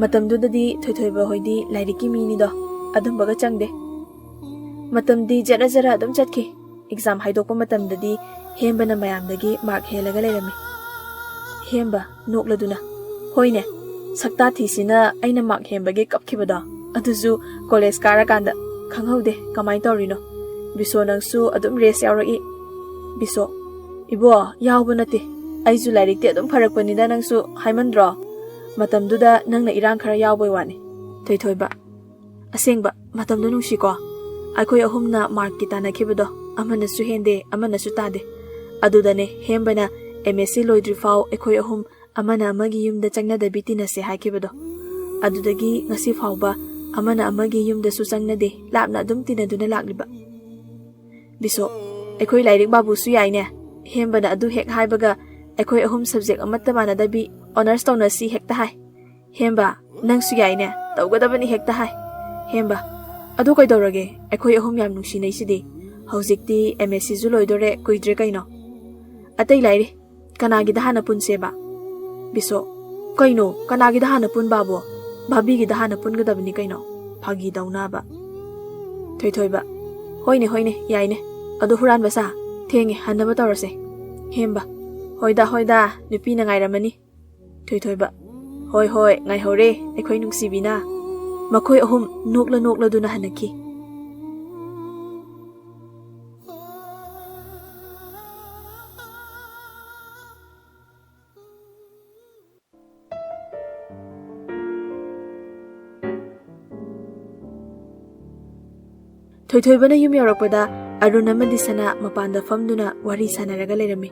ꯃꯇꯝꯗꯨꯗꯗꯤ ꯊꯣꯏꯊꯣꯏꯕ ꯍꯣꯏꯗꯤ ꯂꯥꯏꯔꯤꯛꯀꯤ ꯃꯤꯅꯤꯗꯣ, ꯑꯗꯨꯝꯕꯒ ꯆꯪꯗꯦ꯫ ꯃꯇꯝꯗꯤ ꯖꯔ ꯖꯔ ꯑꯗꯨꯝ ꯆꯠꯈꯤ꯫ ꯑꯦꯛꯖꯥꯝ ꯍꯥꯏꯗꯣꯛꯄ ꯃꯇꯝꯗꯗꯤ ꯍꯦꯝꯕꯅ ꯃꯌꯥꯝꯗꯒꯤ ꯃꯥꯔꯛ ꯍꯦꯜꯂꯒ ꯂꯩꯔꯝꯃꯤ꯫ ꯍꯦꯝꯕ, ꯅꯣꯛꯂꯗꯨꯅ, ꯍꯣꯏꯅꯦ, ꯁꯛꯇꯥ ꯊꯤꯁꯤꯅ ꯑꯩꯅ ꯃꯥꯔꯛ ꯍꯦꯟꯕꯒꯤ ꯀꯞꯈꯤꯕꯗꯣ, ꯑꯗꯨꯁꯨ ꯀꯣꯂꯦꯖ ꯀꯥꯔꯀꯥꯟꯗ꯫ ꯈꯪꯍꯧꯗꯦ ꯀꯃꯥꯏꯅ ꯇꯧꯔꯤꯅꯣ꯫ ꯕꯤꯁꯣ, ꯅꯪꯁꯨ ꯑꯗꯨꯝ ꯔꯦꯁ ꯌꯥꯎꯔꯛꯏ꯫ ꯕꯤꯁꯣ, ꯏꯕꯣ, ꯌꯥꯎꯕ ꯅꯠꯇꯦ꯫ ꯑꯩꯁꯨ ꯂꯥꯏꯔꯤꯛꯇꯤ ꯑꯗꯨꯝ ꯐꯔꯛꯄꯅꯤꯗ, ꯅꯪꯁꯨ ꯍꯥꯏꯃꯟꯗ꯭ꯔꯣ? ꯃꯇꯝꯗꯨꯗ ꯅꯪꯅ ꯏꯔꯥꯡ ꯈꯔ ꯌꯥꯎꯕꯩ ꯋꯥꯅꯤ꯫ ꯊꯣꯏꯊꯣꯏꯕ, ꯑꯁꯦꯡꯕ, ꯃꯇꯝꯗꯣ ꯅꯨꯡꯁꯤꯀꯣ? ꯑꯩꯈꯣꯏ ꯑꯍꯨꯝꯅ ꯃꯥꯔꯛꯀꯤ ꯇꯥꯟꯅꯈꯤꯕꯗꯣ, ꯑꯃꯅꯁꯨ ꯍꯦꯟꯗꯦ, ꯑꯃꯅꯁꯨ ꯇꯥꯗꯦ꯫ ꯑꯗꯨꯗꯅꯦ ꯍꯦꯝꯕꯅ ꯑꯦꯝ ꯑꯦꯁ ꯁꯤ ꯂꯣꯏꯗ꯭ꯔꯤꯐꯥꯎ ꯑꯩꯈꯣꯏ ꯑꯍꯨꯝ ꯑꯃꯅ ꯑꯃꯒꯤ ꯌꯨꯝꯗ ꯆꯪꯅꯗꯕꯤ ꯇꯤꯟꯅꯁꯦ ꯍꯥꯏꯈꯤꯕꯗꯣ꯫ ꯑꯗꯨꯗꯒꯤ ꯉꯁꯤ ꯐꯥꯎꯕ ꯑꯃꯅ ꯑꯃꯒꯤ ꯌꯨꯝꯗꯁꯨ ꯆꯪꯅꯗꯦ, ꯂꯥꯞꯅ ꯑꯗꯨꯝ ꯇꯤꯟꯅꯗꯨꯅ ꯂꯥꯛꯂꯤꯕ꯫ ꯕꯤꯁꯣ, ꯑꯩꯈꯣꯏ ꯂꯥꯏꯔꯤꯛ ꯕꯥꯕꯨꯁꯨ ꯌꯥꯏꯅꯦ꯫ ꯍꯦꯝꯕꯅ ꯑꯗꯨ ꯍꯦꯛ ꯍꯥꯏꯕꯒ ꯑꯩꯈꯣꯏ ꯑꯍꯨꯝ ꯁꯕꯖꯦꯛ ꯑꯃꯠꯇ ꯃꯥꯟꯅꯗꯕꯤ ꯑꯣꯅꯔꯁ ꯇꯧꯅꯁꯤ ꯍꯦꯛꯇ ꯍꯥꯏ꯫ ꯍꯦꯝꯕ, ꯅꯪꯁꯨ ꯌꯥꯏꯅꯦ, ꯇꯧꯒꯗꯕꯅꯤ ꯍꯦꯛꯇ ꯍꯥꯏ꯫ ꯍꯦꯝꯕ, ꯑꯗꯨ ꯀꯩꯗꯧꯔꯒꯦ? ꯑꯩꯈꯣꯏ ꯑꯍꯨꯝ ꯌꯥꯝ ꯅꯨꯡꯁꯤꯅꯩꯁꯤꯗꯤ꯫ ꯍꯧꯖꯤꯛꯇꯤ ꯑꯦꯝ ꯑꯦꯁ ꯁꯤꯁꯨ ꯂꯣꯏꯗꯣꯔꯦ, ꯀꯨꯏꯗ꯭ꯔꯦ ꯀꯩꯅꯣ꯫ ꯑꯇꯩ ꯂꯥꯏꯔꯤ, ꯀꯅꯥꯒꯤꯗ ꯍꯥꯟꯅ ꯄꯨꯟꯁꯦꯕ? ꯕꯤꯁꯣ, "ꯀꯩꯅꯣ, ꯀꯅꯥꯒꯤꯗ ꯍꯥꯟꯅ ꯄꯨꯟꯕꯕꯣ? ꯚꯥꯕꯤꯒꯤꯗ ꯍꯥꯟꯅ ꯄꯨꯟꯒꯗꯕꯅꯤ ꯀꯩꯅꯣ", ꯐꯥꯒꯤ ꯇꯧꯅꯕ꯫ ꯊꯣꯏꯊꯣꯏꯕ, "ꯍꯣꯏꯅꯦ, ꯍꯣꯏꯅꯦ, ꯌꯥꯏꯅꯦ꯫ ꯑꯗꯣ ꯍꯨꯔꯥꯟꯕ ꯁꯥ, ꯊꯦꯡꯉꯦ, ꯍꯟꯅꯕ ꯇꯧꯔꯁꯦ꯫" ꯍꯦꯝꯕ, "ꯍꯣꯏꯗ, ꯍꯣꯏꯗ, ꯅꯨꯄꯤꯅ ꯉꯥꯏꯔꯝꯃꯅꯤ꯫" ꯊꯣꯏꯊꯣꯏꯕ, "ꯍꯣꯏ, ꯍꯣꯏ, ꯉꯥꯏꯍꯧꯔꯦ ꯑꯩꯈꯣꯏ ꯅꯨꯡꯁꯤꯕꯤꯅ꯫" ꯃꯈꯣꯏ ꯑꯍꯨꯝ ꯅꯣꯛꯂ ꯅꯣꯛꯂꯗꯨꯅ ꯍꯟꯅꯈꯤ꯫ ꯊꯣꯏꯊꯣꯏꯕꯅ ꯌꯨꯝ ꯌꯧꯔꯛꯄꯗ ꯑꯔꯨꯟ ꯑꯃꯗꯤ ꯁꯅꯥ ꯃꯄꯥꯟꯗ ꯐꯝꯗꯨꯅ ꯋꯥꯔꯤ ꯁꯥꯟꯅꯔꯒ ꯂꯩꯔꯝꯃꯤ꯫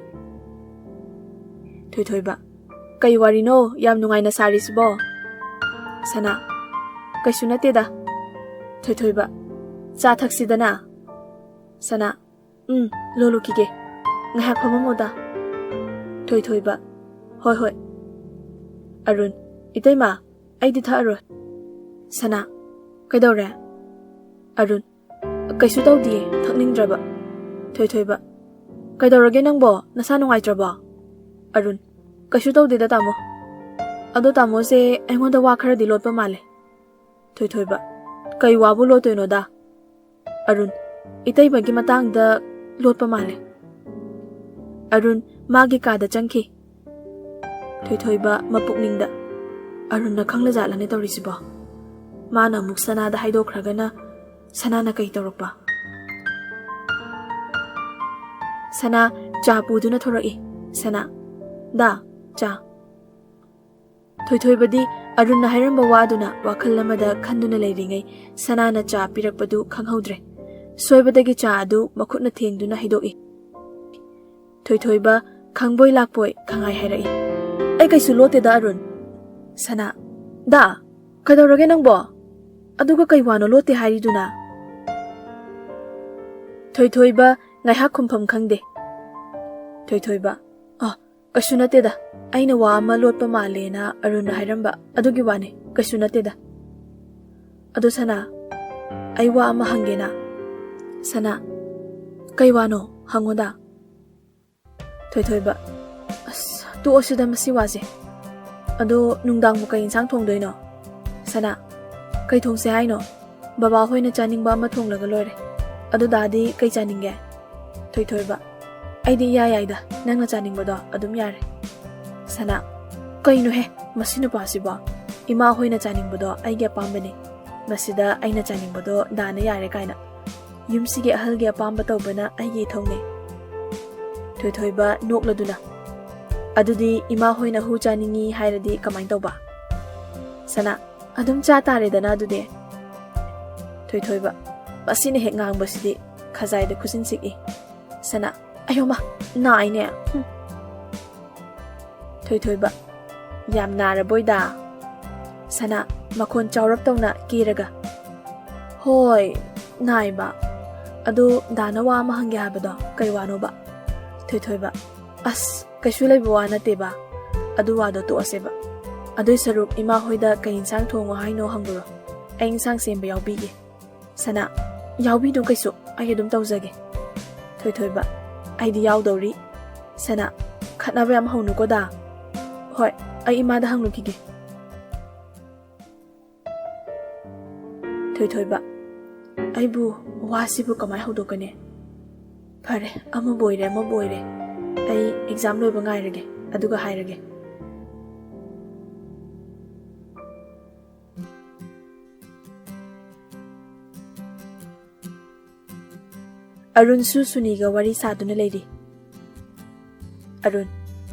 ꯊꯣꯏꯊꯣꯏꯕ, "ꯀꯩ ꯋꯥꯔꯤꯅꯣ ꯌꯥꯝ ꯅꯨꯡꯉꯥꯏꯅ ꯁꯥꯔꯤꯁꯤꯕꯣ?" ꯁꯅꯥ, "ꯀꯩꯁꯨ ꯅꯠꯇꯦꯗ꯫" ꯊꯣꯏꯊꯣꯏꯕ, "ꯆꯥ ꯊꯛꯁꯤꯗꯅ꯫" ꯁꯅꯥ, "ꯎꯝ, ꯂꯣꯜꯂꯨꯈꯤꯒꯦ꯫ ꯉꯥꯏꯍꯥꯛ ꯐꯝꯃꯝꯃꯣꯗ꯫" ꯊꯣꯏꯊꯣꯏꯕ, "ꯍꯣꯏ, ꯍꯣꯏ꯫" ꯑꯔꯨꯟ, "ꯏꯇꯩꯃ, ꯑꯩꯗꯤ ꯊꯛꯑꯔꯣꯏ꯫" ꯁꯅꯥ, "ꯀꯩꯗꯧꯔꯦ?" ꯑꯔꯨꯟ, "ꯀꯩꯁꯨ ꯇꯧꯗꯤꯌꯦ, ꯊꯛꯅꯤꯡꯗ꯭ꯔꯕ꯫" ꯊꯣꯏꯊꯣꯏꯕ, "ꯀꯩꯗꯧꯔꯒꯦ ꯅꯪꯕꯣ? ꯅꯁꯥ ꯅꯨꯡꯉꯥꯏꯇ꯭ꯔꯕꯣ?" ꯑꯔꯨꯟ, "ꯀꯩꯁꯨ ꯇꯧꯗꯦꯗ ꯇꯥꯃꯣ꯫ ꯑꯗꯣ ꯇꯥꯃꯣꯁꯦ ꯑꯩꯉꯣꯟꯗ ꯋꯥ ꯈꯔꯗꯤ ꯂꯣꯠꯄ ꯃꯥꯜꯂꯦ꯫" ꯊꯣꯏꯊꯣꯏꯕ, "ꯀꯩ ꯋꯥꯕꯨ ꯂꯣꯠꯇꯣꯏꯅꯣꯗ?" ꯑꯔꯨꯟ, "ꯏꯇꯩꯃꯒꯤ ꯃꯇꯥꯡꯗ ꯂꯣꯠꯄ ꯃꯥꯜꯂꯦ꯫" ꯑꯔꯨꯟ ꯃꯥꯒꯤ ꯀꯥꯗ ꯆꯪꯈꯤ꯫ ꯊꯣꯏꯊꯣꯏꯕ ꯃꯄꯨꯛꯅꯤꯡꯗ, "ꯑꯔꯨꯟꯅ ꯈꯪꯂꯖꯥꯠꯂꯅꯦ ꯇꯧꯔꯤꯁꯤꯕꯣ? ꯃꯥꯅ ꯑꯃꯨꯛ ꯁꯅꯥꯗ ꯍꯥꯏꯗꯣꯛꯈ꯭ꯔꯒꯅ ꯁꯅꯥꯅ ꯀꯩ ꯇꯧꯔꯛꯄ?" ꯁꯅꯥ ꯆꯥ ꯄꯨꯗꯨꯅ ꯊꯣꯔꯛꯏ꯫ ꯁꯅꯥ, "ꯗꯥ, ꯆꯥ꯫" ꯊꯣꯏꯊꯣꯏꯕꯗꯤ ꯑꯔꯨꯟꯅ ꯍꯥꯏꯔꯝꯕ ꯋꯥꯗꯨꯅ ꯋꯥꯈꯜ ꯑꯃꯗ ꯈꯟꯗꯨꯅ ꯂꯩꯔꯤꯉꯩ, ꯁꯅꯥꯅ ꯆꯥ ꯄꯤꯔꯛꯄꯗꯨ ꯈꯪꯍꯧꯗ꯭ꯔꯦ꯫ ꯁꯣꯏꯕꯗꯒꯤ ꯆꯥ ꯑꯗꯨ ꯃꯈꯨꯠꯅ ꯊꯦꯡꯗꯨꯅ ꯍꯩꯗꯣꯛꯏ꯫ ꯊꯣꯏꯊꯣꯏꯕ ꯈꯪꯕꯣꯏ ꯂꯥꯛꯄꯣꯏ ꯈꯪꯍꯥꯏ ꯍꯥꯏꯔꯛꯏ, "ꯑꯩ ꯀꯩꯁꯨ ꯂꯣꯠꯇꯦꯗ, ꯑꯔꯨꯟ꯫" ꯁꯅꯥ, "ꯗꯥ, ꯀꯩꯗꯧꯔꯒꯦ ꯅꯪꯕꯣ? ꯑꯗꯨꯒ ꯀꯩ ꯋꯥꯅꯣ ꯂꯣꯠꯇꯦ ꯍꯥꯏꯔꯤꯗꯨꯅ?" ꯊꯣꯏꯊꯣꯏꯕ ꯉꯥꯏꯍꯥꯛ ꯈꯨꯝꯐꯝ ꯈꯪꯗꯦ꯫ ꯊꯣꯏꯊꯣꯏꯕ, "ꯑ, ꯀꯩꯁꯨ ꯅꯠꯇꯦꯗ, ꯑꯩꯅ ꯋꯥ ꯑꯃ ꯂꯣꯠꯄ ꯃꯥꯜꯂꯦꯅ ꯑꯔꯨꯟꯅ ꯍꯥꯏꯔꯝꯕ, ꯑꯗꯨꯒꯤ ꯋꯥꯅꯤ, ꯀꯩꯁꯨ ꯅꯠꯇꯦꯗ꯫ ꯑꯗꯣ ꯁꯅꯥ, ꯑꯩ ꯋꯥ ꯑꯃ ꯍꯪꯒꯦꯅ꯫" ꯁꯅꯥ, "ꯀꯩ ꯋꯥꯅꯣ? ꯍꯪꯉꯣꯗ꯫" ꯊꯣꯏꯊꯣꯏꯕ, "ꯑꯁ, ꯇꯣꯛꯑꯁꯤꯗ ꯃꯁꯤ ꯋꯥꯁꯦ꯫ ꯑꯗꯣ ꯅꯨꯡꯗꯥꯡꯕꯨ ꯀꯩ ꯏꯟꯁꯥꯡ ꯊꯣꯡꯗꯣꯏꯅꯣ? ꯁꯅꯥ, ꯀꯩ ꯊꯣꯡꯁꯦ ꯍꯥꯏꯅꯣ? ꯕꯕꯥ ꯍꯣꯏꯅ ꯆꯥꯅꯤꯡꯕ ꯑꯃ ꯊꯣꯡꯂꯒ ꯂꯣꯏꯔꯦ꯫ ꯑꯗꯣ ꯗꯥꯗꯤ ꯀꯩ ꯆꯥꯅꯤꯡꯒꯦ? ꯊꯣꯏꯊꯣꯏꯕ, ꯑꯩꯗꯤ ꯏꯌꯥ ꯌꯥꯏꯗ, ꯅꯪꯅ ꯆꯥꯅꯤꯡꯕꯗꯣ ꯑꯗꯨꯝ ꯌꯥꯔꯦ꯫ ꯁꯅꯥ, ꯀꯩꯅꯣꯍꯦ, ꯃꯁꯤ ꯅꯨꯄꯥꯁꯤꯕꯣ? ꯏꯃꯥ ꯍꯣꯏꯅ ꯆꯥꯅꯤꯡꯕꯗꯣ ꯑꯩꯒꯤ ꯑꯄꯥꯝꯕꯅꯤ꯫ ꯃꯁꯤꯗ ꯑꯩꯅ ꯆꯥꯅꯤꯡꯕꯗꯣ ꯗꯥꯅ ꯌꯥꯔꯦ ꯀꯥꯏꯅ꯫ ꯌꯨꯝꯁꯤꯒꯤ ꯑꯍꯜꯒꯤ ꯑꯄꯥꯝꯕ ꯇꯧꯕꯅ ꯑꯩꯒꯤ ꯏꯊꯧꯅꯦ꯫ ꯊꯣꯏꯊꯣꯏꯕ ꯅꯣꯛꯂꯗꯨꯅ, ꯑꯗꯨꯗꯤ ꯏꯃꯥ ꯍꯣꯏꯅ ꯍꯨ ꯆꯥꯅꯤꯡꯉꯤ ꯍꯥꯏꯔꯗꯤ ꯀꯃꯥꯏꯅ ꯇꯧꯕ? ꯁꯅꯥ, ꯑꯗꯨꯝ ꯆꯥ ꯇꯥꯔꯦꯗꯅ ꯑꯗꯨꯗꯤ꯫ ꯊꯣꯏꯊꯣꯏꯕ, ꯃꯁꯤꯅ ꯍꯦꯛ ꯉꯥꯡꯕꯁꯤꯗꯤ ꯈꯖꯥꯏꯗ ꯈꯨꯖꯤꯟ ꯁꯤꯛꯏ꯫ ꯁꯅꯥ, ꯑꯌꯣꯃ, ꯅꯥꯏꯅꯦ꯫ ꯍꯨꯝ꯫ ꯊꯣꯏꯊꯣꯏꯕ, ꯌꯥꯝ ꯅꯥꯔꯕꯣꯏꯗ? ꯁꯅꯥ, ꯃꯈꯣꯟ ꯆꯥꯎꯔꯞ ꯇꯧꯅ ꯀꯦꯔꯒ, ꯍꯣꯏ, ꯅꯥꯏꯕ꯫ ꯑꯗꯣ ꯗꯥꯅ ꯋꯥ ꯑꯃ ꯍꯪꯒꯦ ꯍꯥꯏꯕꯗꯣ ꯀꯩ ꯋꯥꯅꯣꯕ? ꯊꯣꯏꯊꯣꯏꯕ, ꯑꯁ, ꯀꯩꯁꯨ ꯂꯩꯕ ꯋꯥ ꯅꯠꯇꯦꯕ꯫ ꯑꯗꯨ ꯋꯥꯗꯣ ꯇꯣꯛꯑꯁꯦꯕ꯫ ꯑꯗꯨꯏ ꯁꯔꯨꯛ ꯏꯃꯥ ꯍꯣꯏꯗ ꯀꯩ ꯏꯟꯁꯥꯡ ꯊꯣꯡꯉꯣ ꯍꯥꯏꯅꯣ ꯍꯪꯉꯨꯔꯣ꯫ ꯑꯩ ꯏꯟꯁꯥꯡ ꯁꯦꯝꯕ ꯌꯥꯎꯕꯤꯒꯦ꯫ ꯁꯅꯥ, ꯌꯥꯎꯕꯤꯗꯨ ꯀꯩꯁꯨ, ꯑꯩ ꯑꯗꯨꯝ ꯇꯧꯖꯒꯦ꯫ ꯊꯣꯏꯊꯣꯏꯕ, ꯑꯩꯗꯤ ꯌꯥꯎꯗꯧꯔꯤ꯫ ꯁꯅꯥ, ꯈꯠꯅꯕ ꯌꯥꯝ ꯍꯧꯅꯨꯀꯣ ꯗꯥ꯫ ꯍꯣꯏ, ꯑꯩ ꯏꯃꯥꯗ ꯍꯪꯂꯨꯈꯤꯒꯦ꯫ ꯊꯣꯏꯊꯣꯏꯕ, ꯑꯩꯕꯨ ꯋꯥꯁꯤꯕꯨ ꯀꯃꯥꯏ ꯍꯧꯗꯣꯛꯀꯅꯤ? ꯐꯔꯦ, ꯑꯃꯕꯨ ꯑꯣꯏꯔꯦ, ꯑꯃꯕꯨ ꯑꯣꯏꯔꯦ, ꯑꯩ ꯑꯦꯛꯖꯥꯝ ꯂꯣꯏꯕ ꯉꯥꯏꯔꯒꯦ, ꯑꯗꯨꯒ ꯍꯥꯏꯔꯒꯦ꯫ ꯑꯔꯨꯟꯁꯨ ꯁꯨꯅꯤꯒ ꯋꯥꯔꯤ ꯁꯥꯗꯨꯅ ꯂꯩꯔꯤ꯫ ꯑꯔꯨꯟ,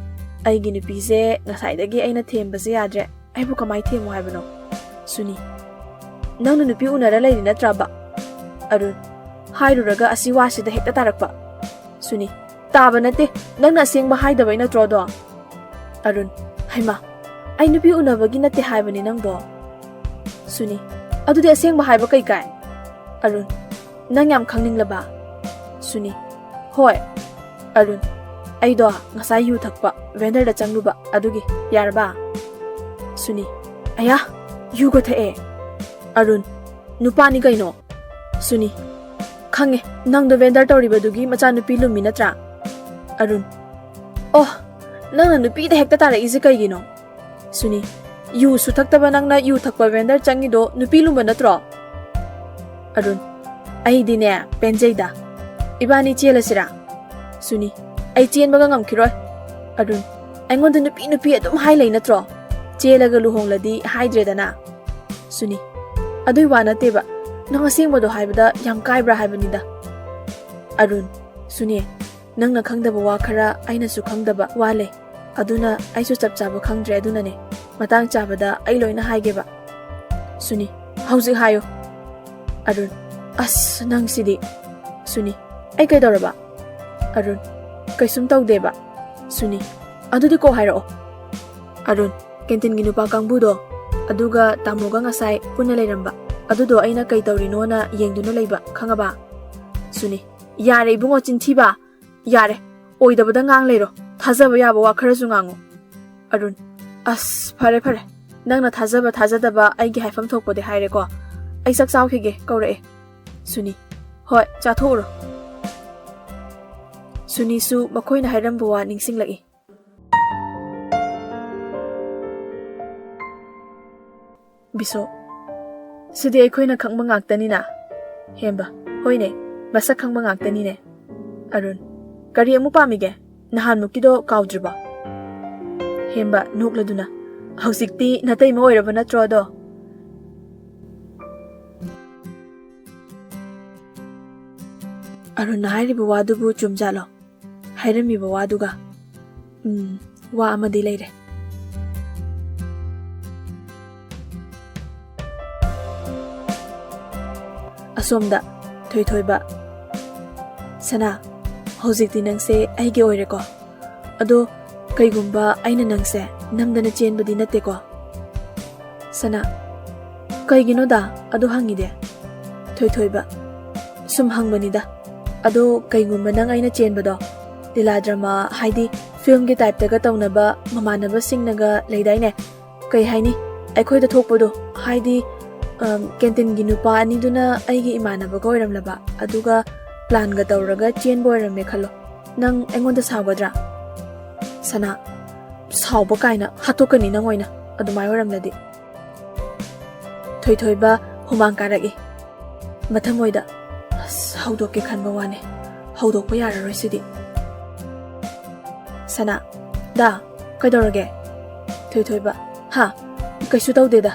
ꯑꯩꯒꯤ ꯅꯨꯄꯤꯁꯦ ꯉꯁꯥꯏꯗꯒꯤ ꯑꯩꯅ ꯊꯦꯝꯕꯁꯦ ꯌꯥꯗ꯭ꯔꯦ꯫ ꯑꯩꯕꯨ ꯀꯃꯥꯏ ꯊꯦꯝꯃꯣ ꯍꯥꯏꯕꯅꯣ? ꯁꯨꯅꯤ, ꯅꯪꯅ ꯅꯨꯄꯤ ꯎꯅꯔ ꯂꯩꯔꯤ ꯅꯠꯇ꯭ꯔꯕ? ꯑꯔꯨꯟ, ꯍꯥꯏꯔꯨꯔꯒ ꯑꯁꯤ ꯋꯥꯁꯤꯗ ꯍꯦꯛꯇ ꯇꯥꯔꯛꯄ꯫ ꯁꯨꯅꯤ, ꯇꯥꯕ ꯅꯠꯇꯦ, ꯅꯪꯅ ꯑꯁꯦꯡꯕ ꯍꯥꯏꯗꯕꯩ ꯅꯠꯇ꯭ꯔꯣ ꯑꯗꯣ? ꯑꯔꯨꯟ, ꯍꯩꯃꯥ, ꯑꯩ ꯅꯨꯄꯤ ꯎꯅꯕꯒꯤ ꯅꯠꯇꯦ ꯍꯥꯏꯕꯅꯦ ꯅꯪꯕꯣ꯫ ꯁꯨꯅꯤ, ꯑꯗꯨꯗꯤ ꯑꯁꯦꯡꯕ ꯍꯥꯏꯕ ꯀꯩ ꯀꯥꯏ? ꯑꯔꯨꯟ, ꯅꯪ ꯌꯥꯝ ꯈꯪꯅꯤꯡꯂꯕ? ꯁꯨꯅꯤ, ꯍꯣꯏ꯫ ꯑꯔꯨꯟ, ꯑꯩꯗꯣ ꯉꯁꯥꯏ ꯌꯨ ꯊꯛꯄ, ꯚꯦꯟꯗꯔꯗ ꯆꯪꯂꯨꯕ, ꯑꯗꯨꯒꯤ꯫ ꯌꯥꯔꯕ? ꯁꯨꯅꯤ, ꯑꯌꯥ, ꯌꯨꯒ ꯊꯛꯑꯦ? ꯑꯔꯨꯟ, ꯅꯨꯄꯥꯅꯤ ꯀꯩꯅꯣ꯫ ꯁꯨꯅꯤ, ꯈꯪꯉꯦ, ꯅꯪꯗꯣ ꯚꯦꯟꯗꯔ ꯇꯧꯔꯤꯕꯗꯨꯒꯤ ꯃꯆꯥꯅꯨꯄꯤ ꯂꯨꯝꯃꯤ ꯅꯠꯇ꯭ꯔꯥ? ꯑꯔꯨꯟ, ꯑꯣ, ꯅꯪꯅ ꯅꯨꯄꯤꯗ ꯍꯦꯛꯇ ꯇꯥꯔꯛꯏꯁꯦ ꯀꯩꯒꯤꯅꯣ? ꯁꯨꯅꯤ, ꯌꯨꯁꯨ ꯊꯛꯇꯕ ꯅꯪꯅ ꯌꯨ ꯊꯛꯄ vendor ꯆꯪꯉꯤꯗꯣ ꯅꯨꯄꯤ ꯂꯨꯝꯕ ꯅꯠꯇ꯭ꯔꯣ? ꯑꯔꯨꯟ, ꯑꯩꯗꯤꯅꯦ ꯄꯦꯟꯖꯩꯗ꯫ ꯏꯕꯥꯅꯤ ꯆꯦꯜꯂꯁꯤꯔꯥ? ꯁꯨꯅꯤ, ꯑꯩ ꯆꯦꯟꯕꯒ ꯉꯝꯈꯤꯔꯣꯏ꯫ ꯑꯔꯨꯟ, ꯑꯩꯉꯣꯟꯗ ꯅꯨꯄꯤ ꯅꯨꯄꯤ ꯑꯗꯨꯝ ꯍꯥꯏ ꯂꯩ ꯅꯠꯇ꯭ꯔꯣ? ꯆꯦꯜꯂꯒ ꯂꯨꯍꯣꯡꯂꯗꯤ ꯍꯥꯏꯗ꯭ꯔꯦꯗꯅ꯫ ꯁꯨꯅꯤ, ꯑꯗꯨꯏ ꯋꯥ ꯅꯠꯇꯦꯕ, ꯅꯪ ꯑꯁꯦꯡꯕꯗꯣ ꯍꯥꯏꯕꯗ ꯌꯥꯝ ꯀꯥꯏꯕ꯭ꯔꯥ ꯍꯥꯏꯕꯅꯤꯗ꯫ ꯑꯔꯨꯟ, ꯁꯨꯅꯤ, ꯅꯪꯅ ꯈꯪꯗꯕ ꯋꯥ ꯈꯔ ꯑꯩꯅꯁꯨ ꯈꯪꯗꯕ ꯋꯥ ꯂꯩ꯫ ꯑꯗꯨꯅ ꯑꯩꯁꯨ ꯆꯞ ꯆꯥꯕ ꯈꯪꯗ꯭ꯔꯦ, ꯑꯗꯨꯅꯅꯦ꯫ ꯃꯇꯥꯡ ꯆꯥꯕꯗ ꯑꯩ ꯂꯣꯏꯅ ꯍꯥꯏꯒꯦꯕ꯫ ꯁꯨꯅꯤ, ꯍꯧꯖꯤꯛ ꯍꯥꯏꯌꯨ꯫ ꯑꯔꯨꯟ, ꯑꯁ, ꯅꯪꯁꯤꯗꯤ꯫ ꯁꯨꯅꯤ, ꯑꯩ ꯀꯩꯗꯧꯔꯕ? ꯑꯔꯨꯟ, ꯀꯩꯁꯨꯝ ꯇꯧꯗꯦꯕ꯫ ꯁꯨꯅꯤ, ꯑꯗꯨꯗꯤ ꯀꯣꯛ ꯍꯥꯏꯔꯛꯑꯣ꯫ ꯑꯔꯨꯟ, ꯀꯦꯟꯇꯤꯟꯒꯤ ꯅꯨꯄꯥ ꯀꯥꯡꯕꯨꯗꯣ, ꯑꯗꯨꯒ ꯇꯥꯃꯣꯒ ꯉꯁꯥꯏ ꯄꯨꯟꯅ ꯂꯩꯔꯝꯕ, ꯑꯗꯨꯗꯣ ꯑꯩꯅ ꯀꯩ ꯇꯧꯔꯤꯅꯣꯅ ꯌꯦꯡꯗꯨꯅ ꯂꯩꯕ, ꯈꯪꯉꯕ? ꯁꯨꯅꯤ, ꯌꯥꯔꯦ ꯏꯕꯨꯡꯉꯣ, ꯆꯤꯟꯊꯤꯕ꯫ ꯌꯥꯔꯦ, ꯑꯣꯏꯗꯕꯗ ꯉꯥꯡ ꯂꯩꯔꯣ꯫ ꯊꯥꯖꯕ ꯌꯥꯕ ꯋꯥ ꯈꯔꯁꯨ ꯉꯥꯡꯉꯨ꯫ ꯑꯔꯨꯟ, ꯑꯁ, ꯐꯔꯦ, ꯐꯔꯦ꯫ ꯅꯪꯅ ꯊꯥꯖꯕ ꯊꯥꯖꯗꯕ ꯑꯩꯒꯤ ꯍꯥꯏꯐꯝ ꯊꯣꯛꯄꯗꯤ ꯍꯥꯏꯔꯦꯀꯣ꯫ ꯑꯩ ꯆꯥꯛ ꯆꯥꯎꯈꯤꯒꯦ, ꯀꯧꯔꯛꯑꯦ꯫ ꯁꯨꯅꯤ, ꯍꯣꯏ, ꯆꯥꯊꯣꯛꯎꯔꯣ꯫ ꯁꯨꯅꯤꯁꯨ ꯃꯈꯣꯏꯅ ꯍꯥꯏꯔꯝꯕ ꯋꯥ ꯅꯤꯡꯁꯤꯡꯂꯛꯏ꯫ ꯕꯤꯁꯣ, ꯁꯤꯗꯤ ꯑꯩꯈꯣꯏꯅ ꯈꯪꯕ ꯉꯥꯛꯇꯅꯤꯅ꯫ ꯍꯦꯝꯕ, ꯍꯣꯏꯅꯦ, ꯃꯁꯛ ꯈꯪꯕ ꯉꯥꯛꯇꯅꯤꯅꯦ꯫ ꯑꯔꯨꯟ, ꯀꯔꯤ ꯑꯃꯨꯛ ꯄꯥꯝꯃꯤꯒꯦ? ꯅꯍꯥꯟꯃꯨꯛꯀꯤꯗꯣ ꯀꯥꯎꯗ꯭ꯔꯤꯕꯣ? ꯍꯦꯝꯕ, ꯅꯣꯛꯂꯗꯨꯅ, ꯍꯧꯖꯤꯛꯇꯤ ꯅꯇꯩꯃ ꯑꯣꯏꯔꯕ ꯅꯠꯇ꯭ꯔꯣ ꯑꯗꯣ? ꯑꯔꯨꯟꯅ ꯍꯥꯏꯔꯤꯕ ꯋꯥꯗꯨꯕꯨ ꯆꯨꯝꯖꯥꯠꯂꯣ? ꯍꯥꯏꯔꯝꯃꯤꯕ ꯋꯥꯗꯨꯒ? ꯎꯝ, ꯋꯥ ꯑꯃꯗꯤ ꯂꯩꯔꯦ꯫ ꯑꯁꯣꯝꯗ, ꯊꯣꯏꯊꯣꯏꯕ, ꯁꯅꯥ, ꯍꯧꯖꯤꯛꯇꯤ ꯅꯪꯁꯦ ꯑꯩꯒꯤ ꯑꯣꯏꯔꯦꯀꯣ? ꯑꯗꯣ ꯀꯩꯒꯨꯝꯕ ꯑꯩꯅ ꯅꯪꯁꯦ ꯅꯝꯗꯅ ꯆꯦꯟꯕꯗꯤ ꯅꯠꯇꯦꯀꯣ? ꯁꯅꯥ, ꯀꯩꯒꯤꯅꯣꯗ ꯑꯗꯨ ꯍꯪꯉꯤꯗꯤ? ꯊꯣꯏꯊꯣꯏꯕ, ꯁꯨꯝ ꯍꯪꯕꯅꯤꯗ꯫ ꯑꯗꯣ ꯀꯩꯒꯨꯝꯕ ꯅꯪ ꯑꯩꯅ ꯆꯦꯟꯕꯗꯣ ꯂꯤꯂꯥ ꯗ꯭ꯔꯃꯥ, ꯍꯥꯏꯗꯤ ꯐꯤꯜꯝꯒꯤ ꯇꯥꯏꯞꯇꯒ ꯇꯧꯅꯕ ꯃꯃꯥꯟꯅꯕꯁꯤꯡꯅꯒ ꯂꯩꯗꯥꯏꯅꯦ? ꯀꯩ ꯍꯥꯏꯅꯤ? ꯑꯩꯈꯣꯏꯗ ꯊꯣꯛꯄꯗꯣ, ꯍꯥꯏꯗꯤ, ꯑꯝ, ꯀꯦꯟꯇꯤꯟꯒꯤ ꯅꯨꯄꯥ ꯑꯅꯤꯗꯨꯅ ꯑꯩꯒꯤ ꯏꯃꯥꯟꯅꯕꯒ ꯑꯣꯏꯔꯝꯂꯕ, ꯑꯗꯨꯒ ꯄ꯭ꯂꯥꯟꯒ ꯇꯧꯔꯒ ꯆꯦꯟꯕ ꯑꯣꯏꯔꯝꯃꯦ ꯈꯜꯂꯣ꯫ ꯅꯪ ꯑꯩꯉꯣꯟꯗ ꯁꯥꯎꯒꯗ꯭ꯔꯥ? ꯁꯅꯥ, ꯁꯥꯎꯕ ꯀꯥꯏꯅ ꯍꯥꯠꯇꯣꯛꯀꯅꯤ ꯅꯪ ꯑꯣꯏꯅ, ꯑꯗꯨꯃꯥꯏ ꯑꯣꯏꯔꯝꯂꯗꯤ꯫ ꯊꯣꯏꯊꯣꯏꯕ ꯍꯨꯃꯥꯡ ꯀꯥꯔꯛꯏ꯫ ꯃꯊꯃꯣꯏꯗ, "ꯑꯁ, ꯍꯧꯗꯣꯛꯀꯦ ꯈꯟꯕ ꯋꯥꯅꯦ, ꯍꯧꯗꯣꯛꯄ ꯌꯥꯔꯔꯣꯏ ꯁꯤꯗꯤ"꯫ ꯁꯅꯥ, "ꯗꯥ, ꯀꯩꯗꯧꯔꯒꯦ?" ꯊꯣꯏꯊꯣꯏꯕ, "ꯍꯥ? ꯀꯩꯁꯨ ꯇꯧꯗꯦꯗ"꯫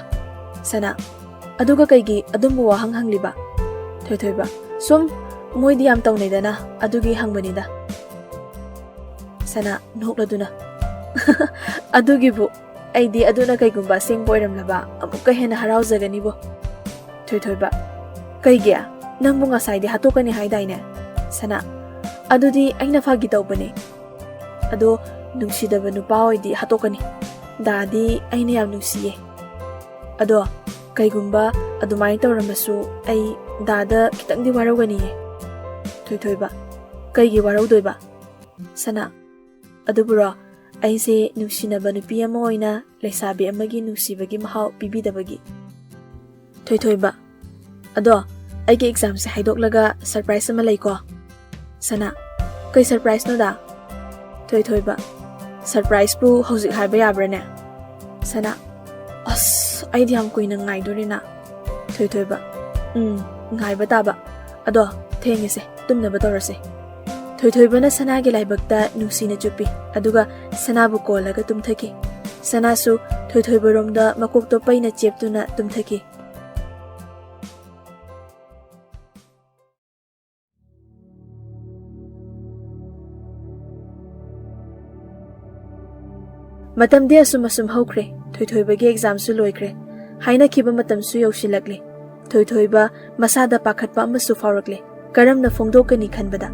ꯁꯅꯥ, "ꯑꯗꯨꯒ ꯀꯩꯒꯤ ꯑꯗꯨꯝꯕ ꯋꯥꯍꯪ ꯍꯪꯂꯤꯕ?" ꯊꯣꯏꯊꯣꯏꯕ, "ꯁꯨꯝ, ꯃꯣꯏꯗꯤ ꯌꯥꯝ ꯇꯧꯅꯩꯗꯅ, ꯑꯗꯨꯒꯤ ꯍꯪꯕꯅꯤꯗ"꯫ ꯁꯅꯥ, ꯅꯣꯛꯂꯗꯨꯅ, "ꯑꯗꯨꯒꯤꯕꯨ, ꯑꯩꯗꯤ ꯑꯗꯨꯅ ꯀꯩꯒꯨꯝꯕ ꯑꯁꯦꯡꯕ ꯑꯣꯏꯔꯝꯂꯕ ꯑꯃꯨꯛꯀ ꯍꯦꯟꯅ ꯍꯔꯥꯎꯖꯒꯅꯤꯕꯣ"꯫ ꯊꯣꯏꯊꯣꯏꯕ, "ꯀꯩꯒꯤ? ꯅꯪꯕꯨ ꯉꯁꯥꯏꯗꯤ ꯍꯥꯠꯇꯣꯛꯀꯅꯤ ꯍꯥꯏꯗꯥꯏꯅꯦ?" ꯁꯅꯥ, "ꯑꯗꯨꯗꯤ ꯑꯩꯅ ꯐꯥꯒꯤ ꯇꯧꯕꯅꯦ꯫ ꯑꯗꯣ ꯅꯨꯡꯁꯤꯗꯕ ꯅꯨꯄꯥ ꯑꯣꯏꯗꯤ ꯍꯥꯠꯇꯣꯛꯀꯅꯤ꯫ ꯗꯥꯗꯤ ꯑꯩꯅ ꯌꯥꯝ ꯅꯨꯡꯁꯤꯌꯦ꯫ ꯑꯗꯣ ꯀꯩꯒꯨꯝꯕ ꯑꯗꯨꯃꯥꯏꯅ ꯇꯧꯔꯝꯃꯁꯨ ꯑꯩ ꯗꯥꯗ ꯈꯤꯇꯪꯗꯤ ꯋꯥꯔꯧꯒꯅꯤꯌꯦ"꯫ ꯊꯣꯏꯊꯣꯏꯕ, "ꯀꯩꯒꯤ ꯋꯥꯔꯧꯗꯣꯏꯕ?" ꯁꯅꯥ, "ꯑꯗꯨꯕꯨꯔꯣ, ꯑꯩꯁꯦ ꯅꯨꯡꯁꯤꯅꯕ ꯅꯨꯄꯤ ꯑꯃ ꯑꯣꯏꯅ ꯂꯩꯁꯥꯕꯤ ꯑꯃꯒꯤ ꯅꯨꯡꯁꯤꯕꯒꯤ ꯃꯍꯥꯎ ꯄꯤꯕꯤꯗꯕꯒꯤ"꯫ ꯊꯣꯏꯊꯣꯏꯕ, "ꯑꯗꯣ ꯑꯩꯒꯤ ꯑꯦꯛꯖꯥꯝꯁꯦ ꯍꯥꯏꯗꯣꯛꯂꯒ ꯁꯔꯄ꯭ꯔꯥꯏꯖ ꯑꯃ ꯂꯩꯀꯣ"꯫ ꯁꯅꯥ, "ꯀꯩ ꯁꯔꯄ꯭ꯔꯥꯏꯖꯅꯣꯗ?" ꯊꯣꯏꯊꯣꯏꯕ, "ꯁꯔꯄ꯭ꯔꯥꯏꯖꯄꯨ ꯍꯧꯖꯤꯛ ꯍꯥꯏꯕ ꯌꯥꯕ꯭ꯔꯥꯅꯦ?" ꯁꯅꯥ, "ꯑꯁ, ꯑꯩꯗꯤ ꯌꯥꯝ ꯀꯨꯏꯅ ꯉꯥꯏꯗꯣꯔꯤꯅ"꯫ ꯊꯣꯏꯊꯣꯏꯕ, "ꯎꯝ, ꯉꯥꯏꯕ ꯇꯥꯕ꯫ ꯑꯗꯣ ꯊꯦꯡꯉꯦꯁꯦ, ꯇꯨꯝꯅꯕ ꯇꯧꯔꯁꯦ"꯫ ꯊꯣꯏꯊꯣꯏꯕꯅ ꯁꯅꯥꯒꯤ ꯂꯥꯏꯕꯛꯇ ꯅꯨꯡꯁꯤꯅ ꯆꯨꯞꯄꯤ, ꯑꯗꯨꯒ ꯁꯅꯥꯕꯨ ꯀꯣꯜꯂꯒ ꯇꯨꯝꯊꯈꯤ꯫ ꯁꯅꯥꯁꯨ ꯊꯣꯏꯊꯣꯏꯕꯔꯣꯝꯗ ꯃꯀꯣꯛꯇꯣ ꯄꯩꯅ ꯆꯦꯞꯇꯨꯅ ꯇꯨꯝꯊꯈꯤ꯫ ꯃꯇꯝꯗꯤ ꯑꯁꯨꯝ ꯑꯁꯨꯝ ꯍꯧꯈ꯭ꯔꯦ꯫ ꯊꯣꯏꯊꯣꯏꯕꯒꯤ ꯑꯦꯛꯖꯥꯝꯁꯨ ꯂꯣꯏꯈ꯭ꯔꯦ꯫ ꯍꯥꯏꯅꯈꯤꯕ ꯃꯇꯝꯁꯨ ꯌꯧꯁꯤꯜꯂꯛꯂꯦ꯫ ꯊꯣꯏꯊꯣꯏꯕ ꯃꯁꯥꯗ ꯄꯥꯈꯠꯄ ꯑꯃꯁꯨ ꯐꯥꯎꯔꯛꯂꯦ꯫ ꯀꯔꯝꯅ ꯐꯣꯡꯗꯣꯛꯀꯅꯤ ꯈꯟꯕꯗ꯫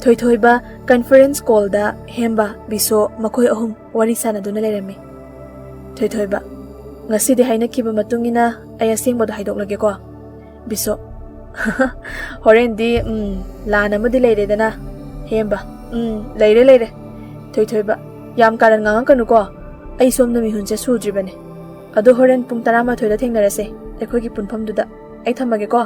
ꯊꯣꯏꯊꯣꯏꯕ ꯀꯟꯐꯔꯦꯟꯁ ꯀꯣꯜꯗ ꯍꯦꯝꯕ, ꯕꯤꯁꯣ ꯃꯈꯣꯏ ꯑꯍꯨꯝ ꯋꯥꯔꯤ ꯁꯥꯟꯅꯗꯨꯅ ꯂꯩꯔꯝꯃꯤ꯫ ꯊꯣꯏꯊꯣꯏꯕ, "ꯉꯁꯤꯗꯤ ꯍꯥꯏꯅꯈꯤꯕ ꯃꯇꯨꯡ ꯏꯟꯅ ꯑꯩ ꯑꯁꯦꯡꯕꯗꯣ ꯍꯥꯏꯗꯣꯛꯂꯒꯦꯀꯣ"꯫ ꯕꯤꯁꯣ, "ꯍꯣꯔꯦꯟꯗꯤ, ꯎꯝ, ꯂꯥꯟ ꯑꯃꯗꯤ ꯂꯩꯔꯦꯗꯅ"꯫ ꯍꯦꯝꯕ, "ꯎꯝ, ꯂꯩꯔꯦ, ꯂꯩꯔꯦ"꯫ ꯊꯣꯏꯊꯣꯏꯕ, "ꯌꯥꯝ ꯀꯥꯔꯟ ꯉꯥꯡꯉꯛꯀꯅꯨꯀꯣ, ꯑꯩ ꯁꯣꯝꯗ ꯃꯤꯍꯨꯟꯁꯦ ꯁꯨꯗ꯭ꯔꯤꯕꯅꯦ꯫ ꯑꯗꯣ ꯍꯣꯔꯦꯟ ꯄꯨꯡ ꯇꯔꯥꯃꯥꯊꯣꯏꯗ ꯊꯦꯡꯅꯔꯁꯦ, ꯑꯩꯈꯣꯏꯒꯤ ꯄꯨꯟꯐꯝꯗꯨꯗ꯫ ꯑꯩ ꯊꯝꯃꯒꯦꯀꯣ"꯫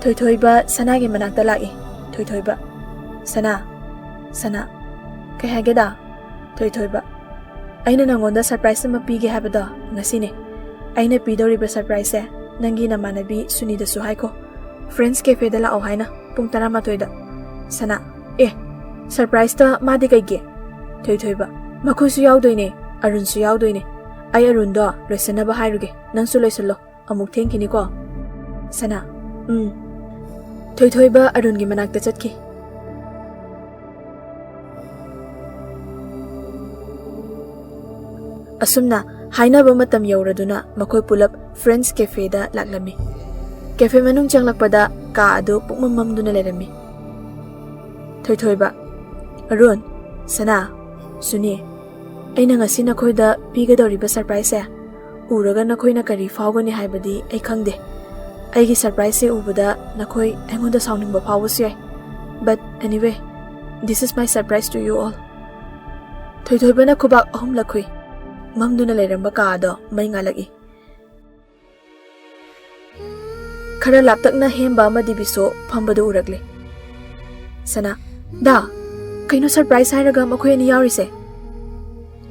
ꯊꯣꯏꯊꯣꯏꯕ ꯁꯅꯥꯒꯤ ꯃꯅꯥꯛꯇ ꯂꯥꯛꯏ꯫ ꯊꯣꯏꯊꯣꯏꯕ, "ꯁꯅꯥ, ꯁꯅꯥ, ꯀꯩ ꯍꯥꯏꯒꯦꯗ? ꯊꯣꯏꯊꯣꯏꯕ, ꯑꯩꯅ ꯅꯪꯉꯣꯟꯗ ꯁꯔꯄ꯭ꯔꯥꯏꯁ ꯑꯃ ꯄꯤꯒꯦ ꯍꯥꯏꯕꯗꯣ ꯉꯁꯤꯅꯦ꯫ ꯑꯩꯅ ꯄꯤꯗꯧꯔꯤꯕ ꯁꯔꯄ꯭ꯔꯥꯏꯁꯁꯦ ꯅꯪꯒꯤ ꯅꯃꯥꯟꯅꯕꯤ ꯁꯨꯅꯤꯗꯁꯨ ꯍꯥꯏꯈꯣ꯫ ꯐ꯭ꯔꯦꯟꯁ ꯀꯦꯐꯦꯗ ꯂꯥꯛꯑꯣ ꯍꯥꯏꯅ ꯄꯨꯡ ꯇꯔꯥꯃꯥꯊꯣꯏꯗ꯫ ꯁꯅꯥ, ꯑꯦ, ꯁꯔꯄ꯭ꯔꯥꯏꯁꯇ ꯃꯥꯗꯤ ꯀꯩꯒꯤ? ꯊꯣꯏꯊꯣꯏꯕ, ꯃꯈꯣꯏꯁꯨ ꯌꯥꯎꯗꯣꯏꯅꯦ, ꯑꯔꯨꯟꯁꯨ ꯌꯥꯎꯗꯣꯏꯅꯦ꯫ ꯑꯩ ꯑꯔꯨꯟꯗꯣ ꯂꯣꯏꯁꯟꯅꯕ ꯍꯥꯏꯔꯨꯒꯦ, ꯅꯪꯁꯨ ꯂꯣꯏꯁꯜꯂꯣ, ꯑꯃꯨꯛ ꯊꯦꯡꯈꯤꯅꯤꯀꯣ꯫ ꯁꯅꯥ, ꯎꯝ꯫ ꯊꯣꯏꯊꯣꯏꯕ ꯑꯔꯨꯟꯒꯤ ꯃꯅꯥꯛꯇ ꯆꯠꯈꯤ꯫ ꯑꯁꯨꯝꯅ ꯍꯥꯏꯅꯕ ꯃꯇꯝ ꯌꯧꯔꯗꯨꯅ ꯃꯈꯣꯏ ꯄꯨꯂꯞ ꯐ꯭ꯔꯦꯟꯁ ꯀꯦꯐꯦꯗ ꯂꯥꯛꯂꯝꯃꯤ꯫ ꯀꯦꯐꯦ ꯃꯅꯨꯡ ꯆꯪꯂꯛꯄꯗ ꯀꯥ ꯑꯗꯨ ꯄꯨꯡꯃꯝ ꯃꯝꯗꯨꯅ ꯂꯩꯔꯝꯃꯤ꯫ ꯊꯣꯏꯊꯣꯏꯕ, ꯑꯔꯨꯟ, ꯁꯅꯥ, ꯁꯨꯅꯤ, ꯑꯩꯅ ꯉꯁꯤ ꯅꯈꯣꯏꯗ ꯄꯤꯒꯗꯧꯔꯤꯕ ꯁꯔꯄ꯭ꯔꯥꯏꯁꯁꯦ ꯎꯔꯒ ꯅꯈꯣꯏꯅ ꯀꯔꯤ ꯐꯥꯎꯒꯅꯤ ꯍꯥꯏꯕꯗꯤ ꯑꯩ ꯈꯪꯗꯦ꯫ ꯑꯩꯒꯤ ꯁꯔꯄ꯭ꯔꯥꯏꯁꯁꯦ ꯎꯕꯗ ꯅꯈꯣꯏ ꯑꯩꯉꯣꯟꯗ ꯁꯥꯎꯅꯤꯡꯕ ꯐꯥꯎꯕꯁꯨ ꯌꯥꯏ꯫ But anyway, this is my surprise to you all. ꯊꯣꯏꯊꯣꯏꯕꯅ ꯈꯨꯕꯥꯛ ꯑꯍꯨꯝꯂꯛ ꯈꯨꯏ꯫ ꯃꯝꯗꯨꯅ ꯂꯩꯔꯝꯕ ꯀꯥ ꯑꯗꯣ ꯃꯩ ꯉꯥꯜꯂꯛꯏ꯫ ꯈꯔ ꯂꯥꯞꯇꯛꯅ ꯍꯦꯝꯕ ꯑꯃꯗꯤ ꯕꯤꯁꯣ ꯐꯝꯕꯗꯨ ꯎꯔꯛꯂꯦ꯫ ꯁꯅꯥ, ꯗꯥ, ꯀꯩꯅꯣ ꯁꯔꯄ꯭ꯔꯥꯏꯁ ꯍꯥꯏꯔꯒ ꯃꯈꯣꯏ ꯑꯅꯤ ꯌꯥꯎꯔꯤꯁꯦ?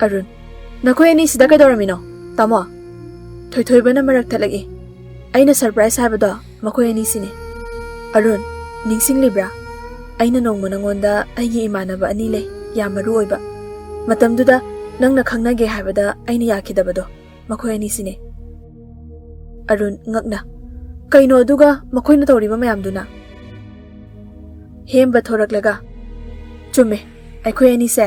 ꯑꯔꯨꯟ, ꯅꯈꯣꯏ ꯑꯅꯤ ꯁꯤꯗ ꯀꯩꯗꯧꯔꯝꯃꯤꯅꯣ? ꯇꯥꯃꯣ, ꯊꯣꯏꯊꯣꯏꯕꯅ ꯃꯔꯛ ꯊꯠꯂꯛꯏ꯫ ꯑꯩꯅ ꯁꯔꯄ꯭ꯔꯥꯏꯁ ꯍꯥꯏꯕꯗꯣ ꯃꯈꯣꯏ ꯑꯅꯤꯁꯤꯅꯤ꯫ ꯑꯔꯨꯟ, ꯅꯤꯡꯁꯤꯡꯂꯤꯕ꯭ꯔꯥ? ꯑꯩꯅ ꯅꯣꯡꯃ ꯅꯉꯣꯟꯗ ꯑꯩꯒꯤ ꯏꯃꯥꯟꯅꯕ ꯑꯅꯤ ꯂꯩ, ꯌꯥꯝ ꯃꯔꯨ ꯑꯣꯏꯕ꯫ ꯃꯇꯝꯗꯨꯗ ꯅꯪꯅ ꯈꯪꯅꯒꯦ ꯍꯥꯏꯕꯗ ꯑꯩꯅ ꯌꯥꯈꯤꯗꯕꯗꯣ꯫ ꯃꯈꯣꯏ ꯑꯅꯤꯁꯤꯅꯦ꯫ ꯑꯔꯨꯟ, ꯉꯛꯅ, ꯀꯩꯅꯣ ꯑꯗꯨꯒ ꯃꯈꯣꯏꯅ ꯇꯧꯔꯤꯕ ꯃꯌꯥꯝꯗꯨꯅ? ꯍꯦꯝꯕ ꯊꯣꯔꯛꯂꯒ, ꯆꯨꯝꯃꯦ, ꯑꯩꯈꯣꯏ ꯑꯅꯤꯁꯦ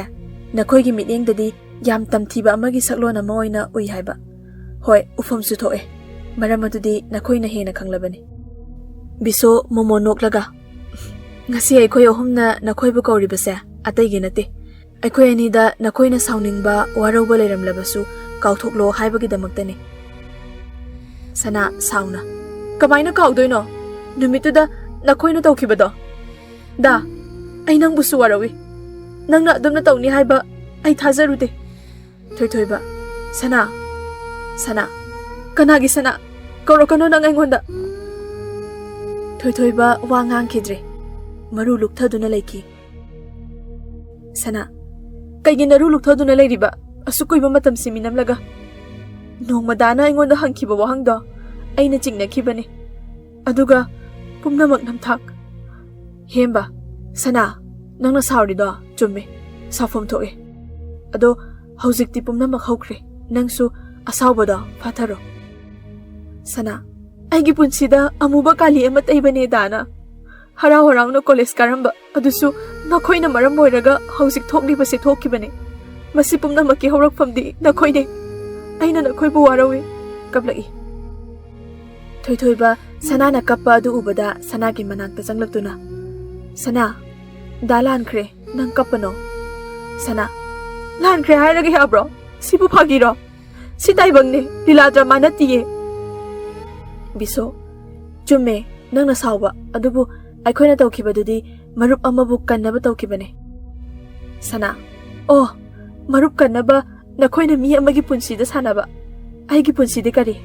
ꯅꯈꯣꯏꯒꯤ ꯃꯤꯠꯌꯦꯡꯗꯗꯤ ꯌꯥꯝ ꯇꯝꯊꯤꯕ ꯑꯃꯒꯤ ꯁꯛꯂꯣꯟ ꯑꯃ ꯑꯣꯏꯅ ꯎꯏ ꯍꯥꯏꯕ꯫ ꯍꯣꯏ, ꯎꯐꯝꯁꯨ ꯊꯣꯛꯑꯦ꯫ ꯃꯔꯝ ꯑꯗꯨꯗꯤ ꯅꯈꯣꯏꯅ ꯍꯦꯟꯅ ꯈꯪꯂꯕꯅꯤ꯫ ꯕꯤꯁꯣ ꯃꯣꯃꯣ ꯅꯣꯛꯂꯒ, ꯉꯁꯤ ꯑꯩꯈꯣꯏ ꯑꯍꯨꯝꯅ ꯅꯈꯣꯏꯕꯨ ꯀꯧꯔꯤꯕꯁꯦ ꯑꯇꯩꯒꯤ ꯅꯠꯇꯦ꯫ ꯑꯩꯈꯣꯏ ꯑꯅꯤꯗ ꯅꯈꯣꯏꯅ ꯁꯥꯎꯅꯤꯡꯕ, ꯋꯥꯔꯧꯕ ꯂꯩꯔꯝꯂꯕꯁꯨ ꯀꯥꯎꯊꯣꯛꯂꯣ ꯍꯥꯏꯕꯒꯤꯗꯃꯛꯇꯅꯤ꯫ ꯁꯅꯥ, ꯁꯥꯎꯅ, ꯀꯃꯥꯏꯅ ꯀꯥꯎꯗꯣꯏꯅꯣ? ꯅꯨꯃꯤꯠꯇꯨꯗ ꯅꯈꯣꯏꯅ ꯇꯧꯈꯤꯕꯗꯣ꯫ ꯗꯥ, ꯑꯩ ꯅꯪꯕꯨꯁꯨ ꯋꯥꯔꯧꯏ꯫ ꯅꯪꯅ ꯑꯗꯨꯝꯅ ꯇꯧꯅꯤ ꯍꯥꯏꯕ ꯑꯩ ꯊꯥꯖꯔꯨꯗꯦ꯫ ꯊꯣꯏꯊꯣꯏꯕ, ꯁꯅꯥ, ꯁꯅꯥ, ꯀꯅꯥꯒꯤ ꯁꯅꯥ? ꯀꯧꯔꯛꯀꯅꯨ ꯅꯪ ꯑꯩꯉꯣꯟꯗ꯫ ꯊꯣꯏꯊꯣꯏꯕ ꯋꯥ ꯉꯥꯡꯈꯤꯗ꯭ꯔꯦ꯫ ꯃꯔꯨ ꯂꯨꯛꯊꯗꯨꯅ ꯂꯩꯈꯤ꯫ ꯁꯅꯥ, ꯀꯩꯒꯤ ꯅꯔꯨ ꯂꯨꯛꯊꯗꯨꯅ ꯂꯩꯔꯤꯕ? ꯑꯁꯨꯛ ꯀꯨꯏꯕ ꯃꯇꯝꯁꯤ ꯃꯤꯅꯝꯂꯒ? ꯅꯣꯡꯃ ꯗꯥꯅ ꯑꯩꯉꯣꯟꯗ ꯍꯪꯈꯤꯕ ꯋꯥꯍꯪꯗꯣ ꯑꯩꯅ ꯆꯤꯡꯅꯈꯤꯕꯅꯤ꯫ ꯑꯗꯨꯒ ꯄꯨꯝꯅꯃꯛ ꯅꯝꯊꯥꯛ꯫ ꯍꯦꯝꯕ, ꯁꯅꯥ, ꯅꯪꯅ ꯁꯥꯎꯔꯤꯗꯣ ꯆꯨꯝꯃꯦ, ꯁꯥꯎꯐꯝ ꯊꯣꯛꯑꯦ꯫ ꯑꯗꯣ ꯍꯧꯖꯤꯛꯇꯤ ꯄꯨꯝꯅꯃꯛ ꯍꯧꯈ꯭ꯔꯦ꯫ ꯅꯪꯁꯨ ꯑꯁꯥꯎꯕꯗꯣ ꯐꯥꯊꯔꯣ꯫ ꯁꯅꯥ, ꯑꯩꯒꯤ ꯄꯨꯟꯁꯤꯗ ꯑꯃꯨꯕ ꯀꯥꯂꯤ ꯑꯃ ꯇꯩꯕꯅꯦ ꯗꯥꯅ꯫ ꯍꯔꯥꯎ ꯍꯔꯥꯎꯅ ꯀꯣꯂꯦꯖ ꯀꯥꯔꯝꯕ ꯑꯗꯨꯁꯨ ꯅꯈꯣꯏꯅ ꯃꯔꯝ ꯑꯣꯏꯔꯒ ꯍꯧꯖꯤꯛ ꯊꯣꯛꯂꯤꯕꯁꯦ ꯊꯣꯛꯈꯤꯕꯅꯦ꯫ ꯃꯁꯤ ꯄꯨꯝꯅꯃꯛꯀꯤ ꯍꯧꯔꯛꯐꯝꯗꯤ ꯅꯈꯣꯏꯅꯦ꯫ ꯑꯩꯅ ꯅꯈꯣꯏꯕꯨ ꯋꯥꯔꯧꯏ꯫ ꯀꯞꯂꯛꯏ꯫ ꯊꯣꯏꯊꯣꯏꯕ ꯁꯅꯥꯅ ꯀꯞꯄ ꯑꯗꯨ ꯎꯕꯗ ꯁꯅꯥꯒꯤ ꯃꯅꯥꯛꯇ ꯆꯪꯂꯛꯇꯨꯅ, "ꯁꯅꯥ, ꯗꯥ ꯂꯥꯟꯈ꯭ꯔꯦ, ꯅꯪ ꯀꯞꯄꯅꯣ꯫" ꯁꯅꯥ, "ꯂꯥꯟꯈ꯭ꯔꯦ ꯍꯥꯏꯔꯒ ꯌꯥꯕ꯭ꯔꯣ? ꯁꯤꯕꯨ ꯐꯥꯒꯤꯔꯣ? ꯁꯤ ꯇꯥꯏꯕꯪꯅꯦ, ꯂꯤꯂꯥ ꯗ꯭ꯔꯃꯥ ꯅꯠꯇꯤꯌꯦ꯫" ꯕꯤꯁꯣ, "ꯆꯨꯝꯃꯦ, ꯅꯪꯅ ꯁꯥꯎꯕ, ꯑꯗꯨꯕꯨ ꯑꯩꯈꯣꯏꯅ ꯇꯧꯈꯤꯕꯗꯨꯗꯤ ꯃꯔꯨꯞ ꯑꯃꯕꯨ ꯀꯟꯅꯕ ꯇꯧꯈꯤꯕꯅꯦ꯫" ꯁꯅꯥ, "ꯑꯣ, ꯃꯔꯨꯞ ꯀꯟꯅꯕ ꯅꯈꯣꯏꯅ ꯃꯤ ꯑꯃꯒꯤ ꯄꯨꯟꯁꯤꯗ ꯁꯥꯟꯅꯕ꯫ ꯑꯩꯒꯤ ꯄꯨꯟꯁꯤꯗꯤ ꯀꯔꯤ?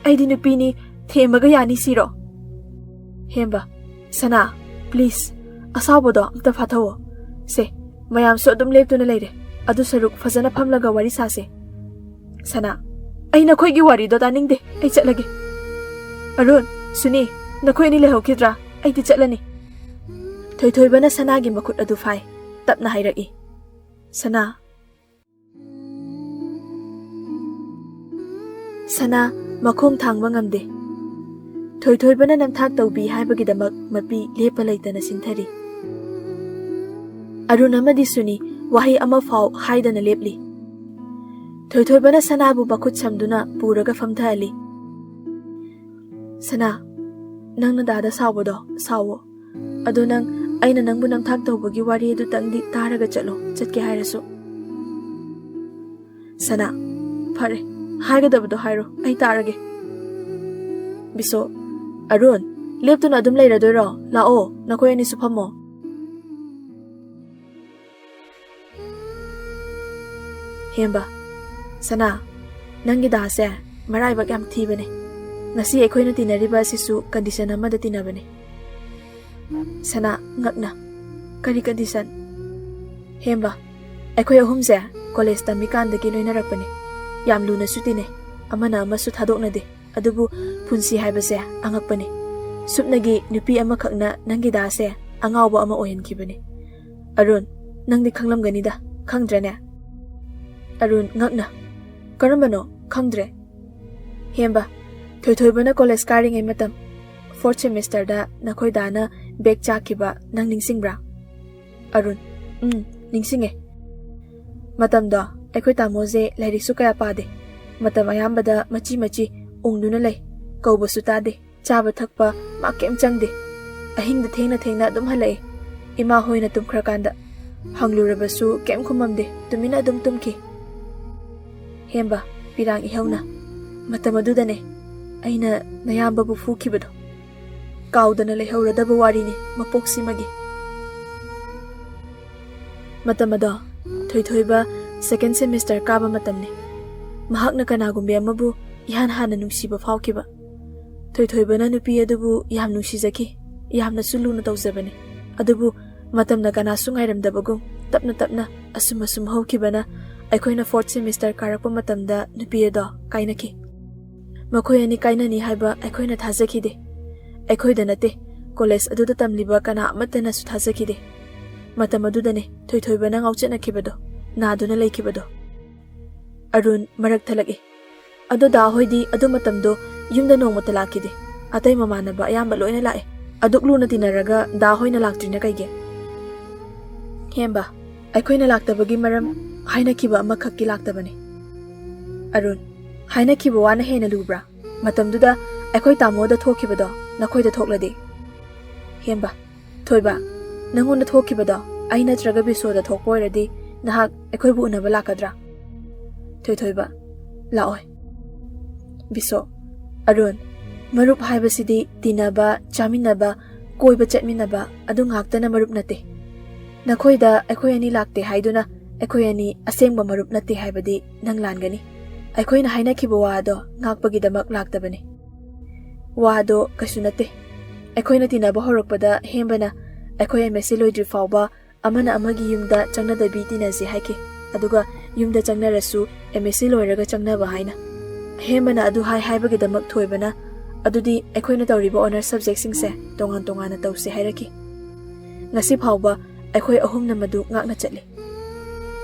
ꯑꯩꯗꯤ ꯅꯨꯄꯤꯅꯤ, ꯊꯦꯝꯃꯒ ꯌꯥꯅꯤ ꯁꯤꯔꯣ?" ꯍꯦꯝꯕ, "ꯁꯅꯥ, please, ꯑꯁꯥꯎꯕꯗꯣ ꯑꯝꯇ ꯐꯥꯊꯧꯑꯣ꯫ ꯁꯦ, ꯃꯌꯥꯝꯁꯨ ꯑꯗꯨꯝ ꯂꯦꯞꯇꯨꯅ ꯂꯩꯔꯦ꯫ ꯑꯗꯨ ꯁꯔꯨꯛ ꯐꯖꯅ ꯐꯝꯂꯒ ꯋꯥꯔꯤ ꯁꯥꯁꯦ꯫" ꯁꯅꯥ, "ꯑꯩ ꯅꯈꯣꯏꯒꯤ ꯋꯥꯔꯤꯗꯣ ꯇꯥꯅꯤꯡꯗꯦ꯫ ꯑꯩ ꯆꯠꯂꯒꯦ꯫" ꯑꯔꯨꯟ, ꯁꯨꯅꯤ, ꯅꯈꯣꯏ ꯑꯅꯤ ꯂꯩꯍꯧꯈꯤꯗ꯭ꯔꯥ? ꯑꯩꯗꯤ ꯆꯠꯂꯅꯤ꯫ ꯊꯣꯏꯊꯣꯏꯕꯅ ꯁꯅꯥꯒꯤ ꯃꯈꯨꯠ ꯑꯗꯨ ꯐꯥꯏ꯫ ꯇꯞꯅ ꯍꯥꯏꯔꯛꯏ, "ꯁꯅꯥ꯫" ꯁꯅꯥ ꯃꯈꯣꯡ ꯊꯥꯡꯕ ꯉꯝꯗꯦ꯫ ꯊꯣꯏꯊꯣꯏꯕꯅ ꯅꯝꯊꯥꯛ ꯇꯧꯕꯤ ꯍꯥꯏꯕꯒꯤꯗꯃꯛ ꯃꯄꯤ ꯂꯦꯞꯄ ꯂꯩꯇꯅ ꯁꯤꯟꯊꯔꯤ꯫ ꯑꯔꯨꯟ ꯑꯃꯗꯤ ꯁꯨꯅꯤ ꯋꯥꯍꯩ ꯑꯃ ꯐꯥꯎ ꯍꯥꯏꯗꯅ ꯂꯦꯞꯂꯤ꯫ ꯊꯣꯏꯊꯣꯏꯕꯅ ꯁꯅꯥꯕꯨ ꯃꯈꯨꯠ ꯁꯝꯗꯨꯅ ꯄꯨꯔꯒ ꯐꯝꯊꯍꯜꯂꯤ꯫ "ꯁꯅꯥ, ꯅꯪꯅ ꯗꯥꯗ ꯁꯥꯎꯕꯗꯣ ꯁꯥꯎꯋꯣ꯫ ꯑꯗꯣ ꯅꯪ, ꯑꯩꯅ ꯅꯪꯕꯨ ꯅꯝꯊꯥꯛ ꯇꯧꯕꯒꯤ ꯋꯥꯔꯤ ꯑꯗꯨꯇꯪꯗꯤ ꯇꯥꯔꯒ ꯆꯠꯂꯣ, ꯆꯠꯀꯦ ꯍꯥꯏꯔꯁꯨ꯫" ꯁꯅꯥ, "ꯐꯔꯦ, ꯍꯥꯏꯒꯗꯕꯗꯣ ꯍꯥꯏꯔꯣ, ꯑꯩ ꯇꯥꯔꯒꯦ꯫" ꯕꯤꯁꯣ, "ꯑꯔꯨꯟ, ꯂꯦꯞꯇꯨꯅ ꯑꯗꯨꯝ ꯂꯩꯔꯗꯣꯏꯔꯣ? ꯂꯥꯛꯑꯣ, ꯅꯈꯣꯏ ꯑꯅꯤꯁꯨ ꯐꯝꯃꯣ꯫" ꯍꯦꯝꯕ, "ꯁꯅꯥ, ꯅꯪꯒꯤ ꯗꯥꯁꯦ ꯃꯔꯥꯏꯕꯛ ꯌꯥꯝ ꯊꯤꯕꯅꯦ꯫ ꯉꯁꯤ ꯑꯩꯈꯣꯏꯅ ꯇꯤꯟꯅꯔꯤꯕ ꯑꯁꯤꯁꯨ condition ꯑꯃꯗ ꯇꯤꯟꯅꯕꯅꯦ꯫" ꯁꯅꯥ, ꯉꯛꯅ, "ꯀꯔꯤ condition?" ꯍꯦꯝꯕ, ꯑꯩꯈꯣꯏ ꯑꯍꯨꯝꯁꯦ ꯀꯣꯂꯦꯖ ꯇꯝꯃꯤꯀꯥꯟꯗꯒꯤ ꯂꯣꯏꯅꯔꯛꯄꯅꯤ꯫ ꯌꯥꯝ ꯂꯨꯅꯁꯨ ꯇꯤꯟꯅꯩ, ꯑꯃꯅ ꯑꯃꯁꯨ ꯊꯥꯗꯣꯛꯅꯗꯦ꯫ ꯑꯗꯨꯕꯨ ꯄꯨꯟꯁꯤ ꯍꯥꯏꯕꯁꯦ ꯑꯉꯛꯄꯅꯤ꯫ ꯁꯨꯞꯅꯒꯤ ꯅꯨꯄꯤ ꯑꯃꯈꯛꯅ ꯅꯪꯒꯤ ꯗꯥꯁꯦ ꯑꯉꯥꯎꯕ ꯑꯃ ꯑꯣꯏꯍꯟꯈꯤꯕꯅꯤ꯫ ꯑꯔꯨꯟ, ꯅꯪꯗꯤ ꯈꯪꯂꯝꯒꯅꯤꯗ, ꯈꯪꯗ꯭ꯔꯅꯦ? ꯑꯔꯨꯟ, ꯉꯛꯅ, ꯀꯔꯝꯕꯅꯣ? ꯈꯪꯗ꯭ꯔꯦ꯫ ꯍꯦꯝꯕ, ꯊꯣꯏꯊꯣꯏꯕꯅ ꯀꯣꯂꯦꯖ ꯀꯥꯔꯤꯉꯩ ꯃꯇꯝ, ꯐꯣꯔꯠ ꯁꯦꯃꯤꯁꯇꯔꯗ ꯅꯈꯣꯏ ꯗꯥꯅ ꯕꯦꯛ ꯆꯥꯛꯈꯤꯕ ꯅꯪ ꯅꯤꯡꯁꯤꯡꯕ꯭ꯔꯥ? ꯑꯔꯨꯟ, ꯎꯝ, ꯅꯤꯡꯁꯤꯡꯉꯦ꯫ ꯃꯇꯝꯗꯣ ꯑꯩꯈꯣꯏ ꯇꯥꯃꯣꯁꯦ ꯂꯥꯏꯔꯤꯛꯁꯨ ꯀꯌꯥ ꯄꯥꯗꯦ꯫ ꯃꯇꯝ ꯑꯌꯥꯝꯕꯗ ꯃꯆꯤ ꯃꯆꯤ ꯎꯪꯗꯨꯅ ꯂꯩ꯫ ꯀꯧꯕꯁꯨ ꯇꯥꯗꯦ꯫ ꯆꯥꯕ ꯊꯛꯄ ꯃꯥ ꯀꯩꯝ ꯆꯪꯗꯦ꯫ ꯑꯍꯤꯡꯗ ꯊꯦꯡꯅ ꯊꯦꯡꯅ ꯑꯗꯨꯝ ꯍꯜꯂꯛꯑꯦ꯫ ꯏꯃꯥ ꯍꯣꯏꯅ ꯇꯨꯝꯈ꯭ꯔꯀꯥꯟꯗ꯫ ꯍꯪꯂꯨꯔꯕꯁꯨ ꯀꯩꯝ ꯈꯨꯝꯃꯝꯗꯦ꯫ ꯇꯨꯃꯤꯟꯅ ꯑꯗꯨꯝ ꯇꯨꯝꯈꯤ꯫ ꯍꯦꯝꯕ, ꯄꯤꯔꯥꯡ ꯏꯍꯧꯅ, ꯃꯇꯝ ꯑꯗꯨꯗꯅꯦ ꯑꯩꯅ ꯅꯌꯥꯝꯕꯕꯨ ꯐꯨꯈꯤꯕꯗꯣ꯫ ꯀꯥꯎꯗꯅ ꯂꯩꯍꯧꯔꯗꯕ ꯋꯥꯔꯤꯅꯤ ꯃꯄꯣꯛꯁꯤꯃꯒꯤ꯫ ꯃꯇꯝ ꯑꯗꯣ ꯊꯣꯏꯊꯣꯏꯕ ꯁꯦꯀꯦꯟ ꯁꯦꯃꯤꯁꯇꯔ ꯀꯥꯕ ꯃꯇꯝꯅꯤ꯫ ꯃꯍꯥꯛꯅ ꯀꯅꯥꯒꯨꯝꯕꯤ ꯑꯃꯕꯨ ꯏꯍꯥꯟ ꯍꯥꯟꯅ ꯅꯨꯡꯁꯤꯕ ꯐꯥꯎꯈꯤꯕ꯫ ꯊꯣꯏꯊꯣꯏꯕꯅ ꯅꯨꯄꯤ ꯑꯗꯨꯕꯨ ꯌꯥꯝ ꯅꯨꯡꯁꯤꯖꯈꯤ, ꯌꯥꯝꯅꯁꯨ ꯂꯨꯅ ꯇꯧꯖꯕꯅꯤ꯫ ꯑꯗꯨꯕꯨ ꯃꯇꯝꯅ ꯀꯅꯥꯁꯨ ꯉꯥꯏꯔꯝꯗꯕꯒꯨꯝ ꯇꯞꯅ ꯇꯞꯅ ꯑꯁꯨꯝ ꯑꯁꯨꯝ ꯍꯧꯈꯤꯕꯅ ꯑꯩꯈꯣꯏꯅ ꯐꯣꯔꯠ ꯁꯦꯃꯤꯁꯇꯔ ꯀꯥꯔꯛꯄ ꯃꯇꯝꯗ ꯅꯨꯄꯤ ꯑꯗꯣ ꯀꯥꯏꯅꯈꯤ꯫ ꯃꯈꯣꯏ ꯑꯅꯤ ꯀꯥꯏꯅꯅꯤ ꯍꯥꯏꯕ ꯑꯩꯈꯣꯏꯅ ꯊꯥꯖꯈꯤꯗꯦ꯫ ꯑꯩꯈꯣꯏꯗ ꯅꯠꯇꯦ, ꯀꯣꯂꯦꯖ ꯑꯗꯨꯗ ꯇꯝꯂꯤꯕ ꯀꯅꯥ ꯑꯃꯠꯇꯅꯁꯨ ꯊꯥꯖꯈꯤꯗꯦ꯫ ꯃꯇꯝ ꯑꯗꯨꯗꯅꯦ ꯊꯣꯏꯊꯣꯏꯕꯅ ꯉꯥꯎꯆꯠꯅꯈꯤꯕꯗꯣ, ꯅꯥꯗꯨꯅ ꯂꯩꯈꯤꯕꯗꯣ꯫ ꯑꯔꯨꯟ, ꯃꯔꯛ ꯊꯠꯂꯛꯏ꯫ ꯑꯗꯣ ꯗꯥ ꯍꯣꯏꯗꯤ ꯑꯗꯨ ꯃꯇꯝꯗꯣ ꯌꯨꯝꯗ ꯅꯣꯡꯃꯇ ꯂꯥꯛꯈꯤꯗꯦ꯫ ꯑꯇꯩ ꯃꯃꯥꯟꯅꯕ ꯑꯌꯥꯝꯕ ꯂꯣꯏꯅ ꯂꯥꯛꯑꯦ꯫ ꯑꯗꯨꯛ ꯂꯨꯅ ꯇꯤꯟꯅꯔꯒ ꯗꯥ ꯍꯣꯏꯅ ꯂꯥꯛꯇ꯭ꯔꯤꯅ ꯀꯩꯒꯤ? ꯍꯦꯝꯕ, ꯑꯩꯈꯣꯏꯅ ꯂꯥꯛꯇꯕꯒꯤ ꯃꯔꯝ ꯍꯥꯏꯅꯈꯤꯕ ꯑꯃꯈꯛꯀꯤ ꯂꯥꯛꯇꯕꯅꯤ꯫ ꯑꯔꯨꯟ, ꯍꯥꯏꯅꯈꯤꯕ ꯋꯥꯅ ꯍꯦꯟꯅ ꯂꯨꯕ꯭ꯔꯥ? ꯃꯇꯝꯗꯨꯗ ꯑꯩꯈꯣꯏ ꯇꯥꯃꯣꯗ ꯊꯣꯛꯈꯤꯕꯗꯣ ꯅꯈꯣꯏꯗ ꯊꯣꯛꯂꯗꯤ? ꯍꯦꯝꯕ, ꯊꯣꯏꯕ, ꯅꯪꯉꯣꯟꯗ ꯊꯣꯛꯈꯤꯕꯗꯣ ꯑꯩ ꯅꯠꯇ꯭ꯔꯒ ꯕꯤꯁꯣꯗ ꯊꯣꯛꯄ ꯑꯣꯏꯔꯗꯤ ꯅꯍꯥꯛ ꯑꯩꯈꯣꯏꯕꯨ ꯎꯅꯕ ꯂꯥꯛꯀꯗ꯭ꯔꯥ? ꯊꯣꯏꯊꯣꯏꯕ, ꯂꯥꯛꯑꯣꯏ꯫ ꯕꯤꯁꯣ, ꯑꯔꯨꯟ, ꯃꯔꯨꯞ ꯍꯥꯏꯕꯁꯤꯗꯤ ꯇꯤꯟꯅꯕ, ꯆꯥꯃꯤꯟꯅꯕ, ꯀꯣꯏꯕ ꯆꯠꯃꯤꯟꯅꯕ ꯑꯗꯨ ꯉꯥꯛꯇꯅ ꯃꯔꯨꯞ ꯅꯠꯇꯦ꯫ ꯅꯈꯣꯏꯗ ꯑꯩꯈꯣꯏ ꯑꯅꯤ ꯂꯥꯛꯇꯦ ꯍꯥꯏꯗꯨꯅ ꯑꯩꯈꯣꯏ ꯑꯅꯤ ꯑꯁꯦꯡꯕ ꯃꯔꯨꯞ ꯅꯠꯇꯦ ꯍꯥꯏꯕꯗꯤ ꯅꯪ ꯂꯥꯟꯒꯅꯤ꯫ ꯑꯩꯈꯣꯏꯅ ꯍꯥꯏꯅꯈꯤꯕ ꯋꯥ ꯑꯗꯣ ꯉꯥꯛꯄꯒꯤꯗꯃꯛ ꯂꯥꯛꯇꯕꯅꯤ꯫ ꯋꯥꯗꯣ ꯀꯩꯁꯨ ꯅꯠꯇꯦ꯫ ꯑꯩꯈꯣꯏꯅ ꯇꯤꯟꯅꯕ ꯍꯧꯔꯛꯄꯗ ꯍꯦꯝꯕꯅ ꯑꯩꯈꯣꯏ ꯑꯦꯝ ꯑꯦꯁ ꯁꯤ ꯂꯣꯏꯗ꯭ꯔꯤ ꯐꯥꯎꯕ ꯑꯃꯅ ꯑꯃꯒꯤ ꯌꯨꯝꯗ ꯆꯪꯅꯗꯕꯤ ꯇꯤꯟꯅꯁꯦ ꯍꯥꯏꯈꯤ꯫ ꯑꯗꯨꯒ ꯌꯨꯝꯗ ꯆꯪꯅꯔꯁꯨ M S C ꯂꯣꯏꯔꯒ ꯆꯪꯅꯕ ꯍꯥꯏꯅ꯫ ꯍꯦꯝꯕꯅ ꯑꯗꯨ ꯍꯥꯏ ꯍꯥꯏꯕꯒꯤꯗꯃꯛ ꯊꯣꯏꯕꯅ, "ꯑꯗꯨꯗꯤ ꯑꯩꯈꯣꯏꯅ ꯇꯧꯔꯤꯕ honours subjectꯁꯤꯡꯁꯦ ꯇꯣꯉꯥꯟ ꯇꯣꯉꯥꯟꯅ ꯇꯧꯁꯦ" ꯍꯥꯏꯔꯛꯈꯤ꯫ ꯉꯁꯤ ꯐꯥꯎꯕ ꯑꯩꯈꯣꯏ ꯑꯍꯨꯝꯅ ꯃꯗꯨ ꯉꯥꯛꯅ ꯆꯠꯂꯤ꯫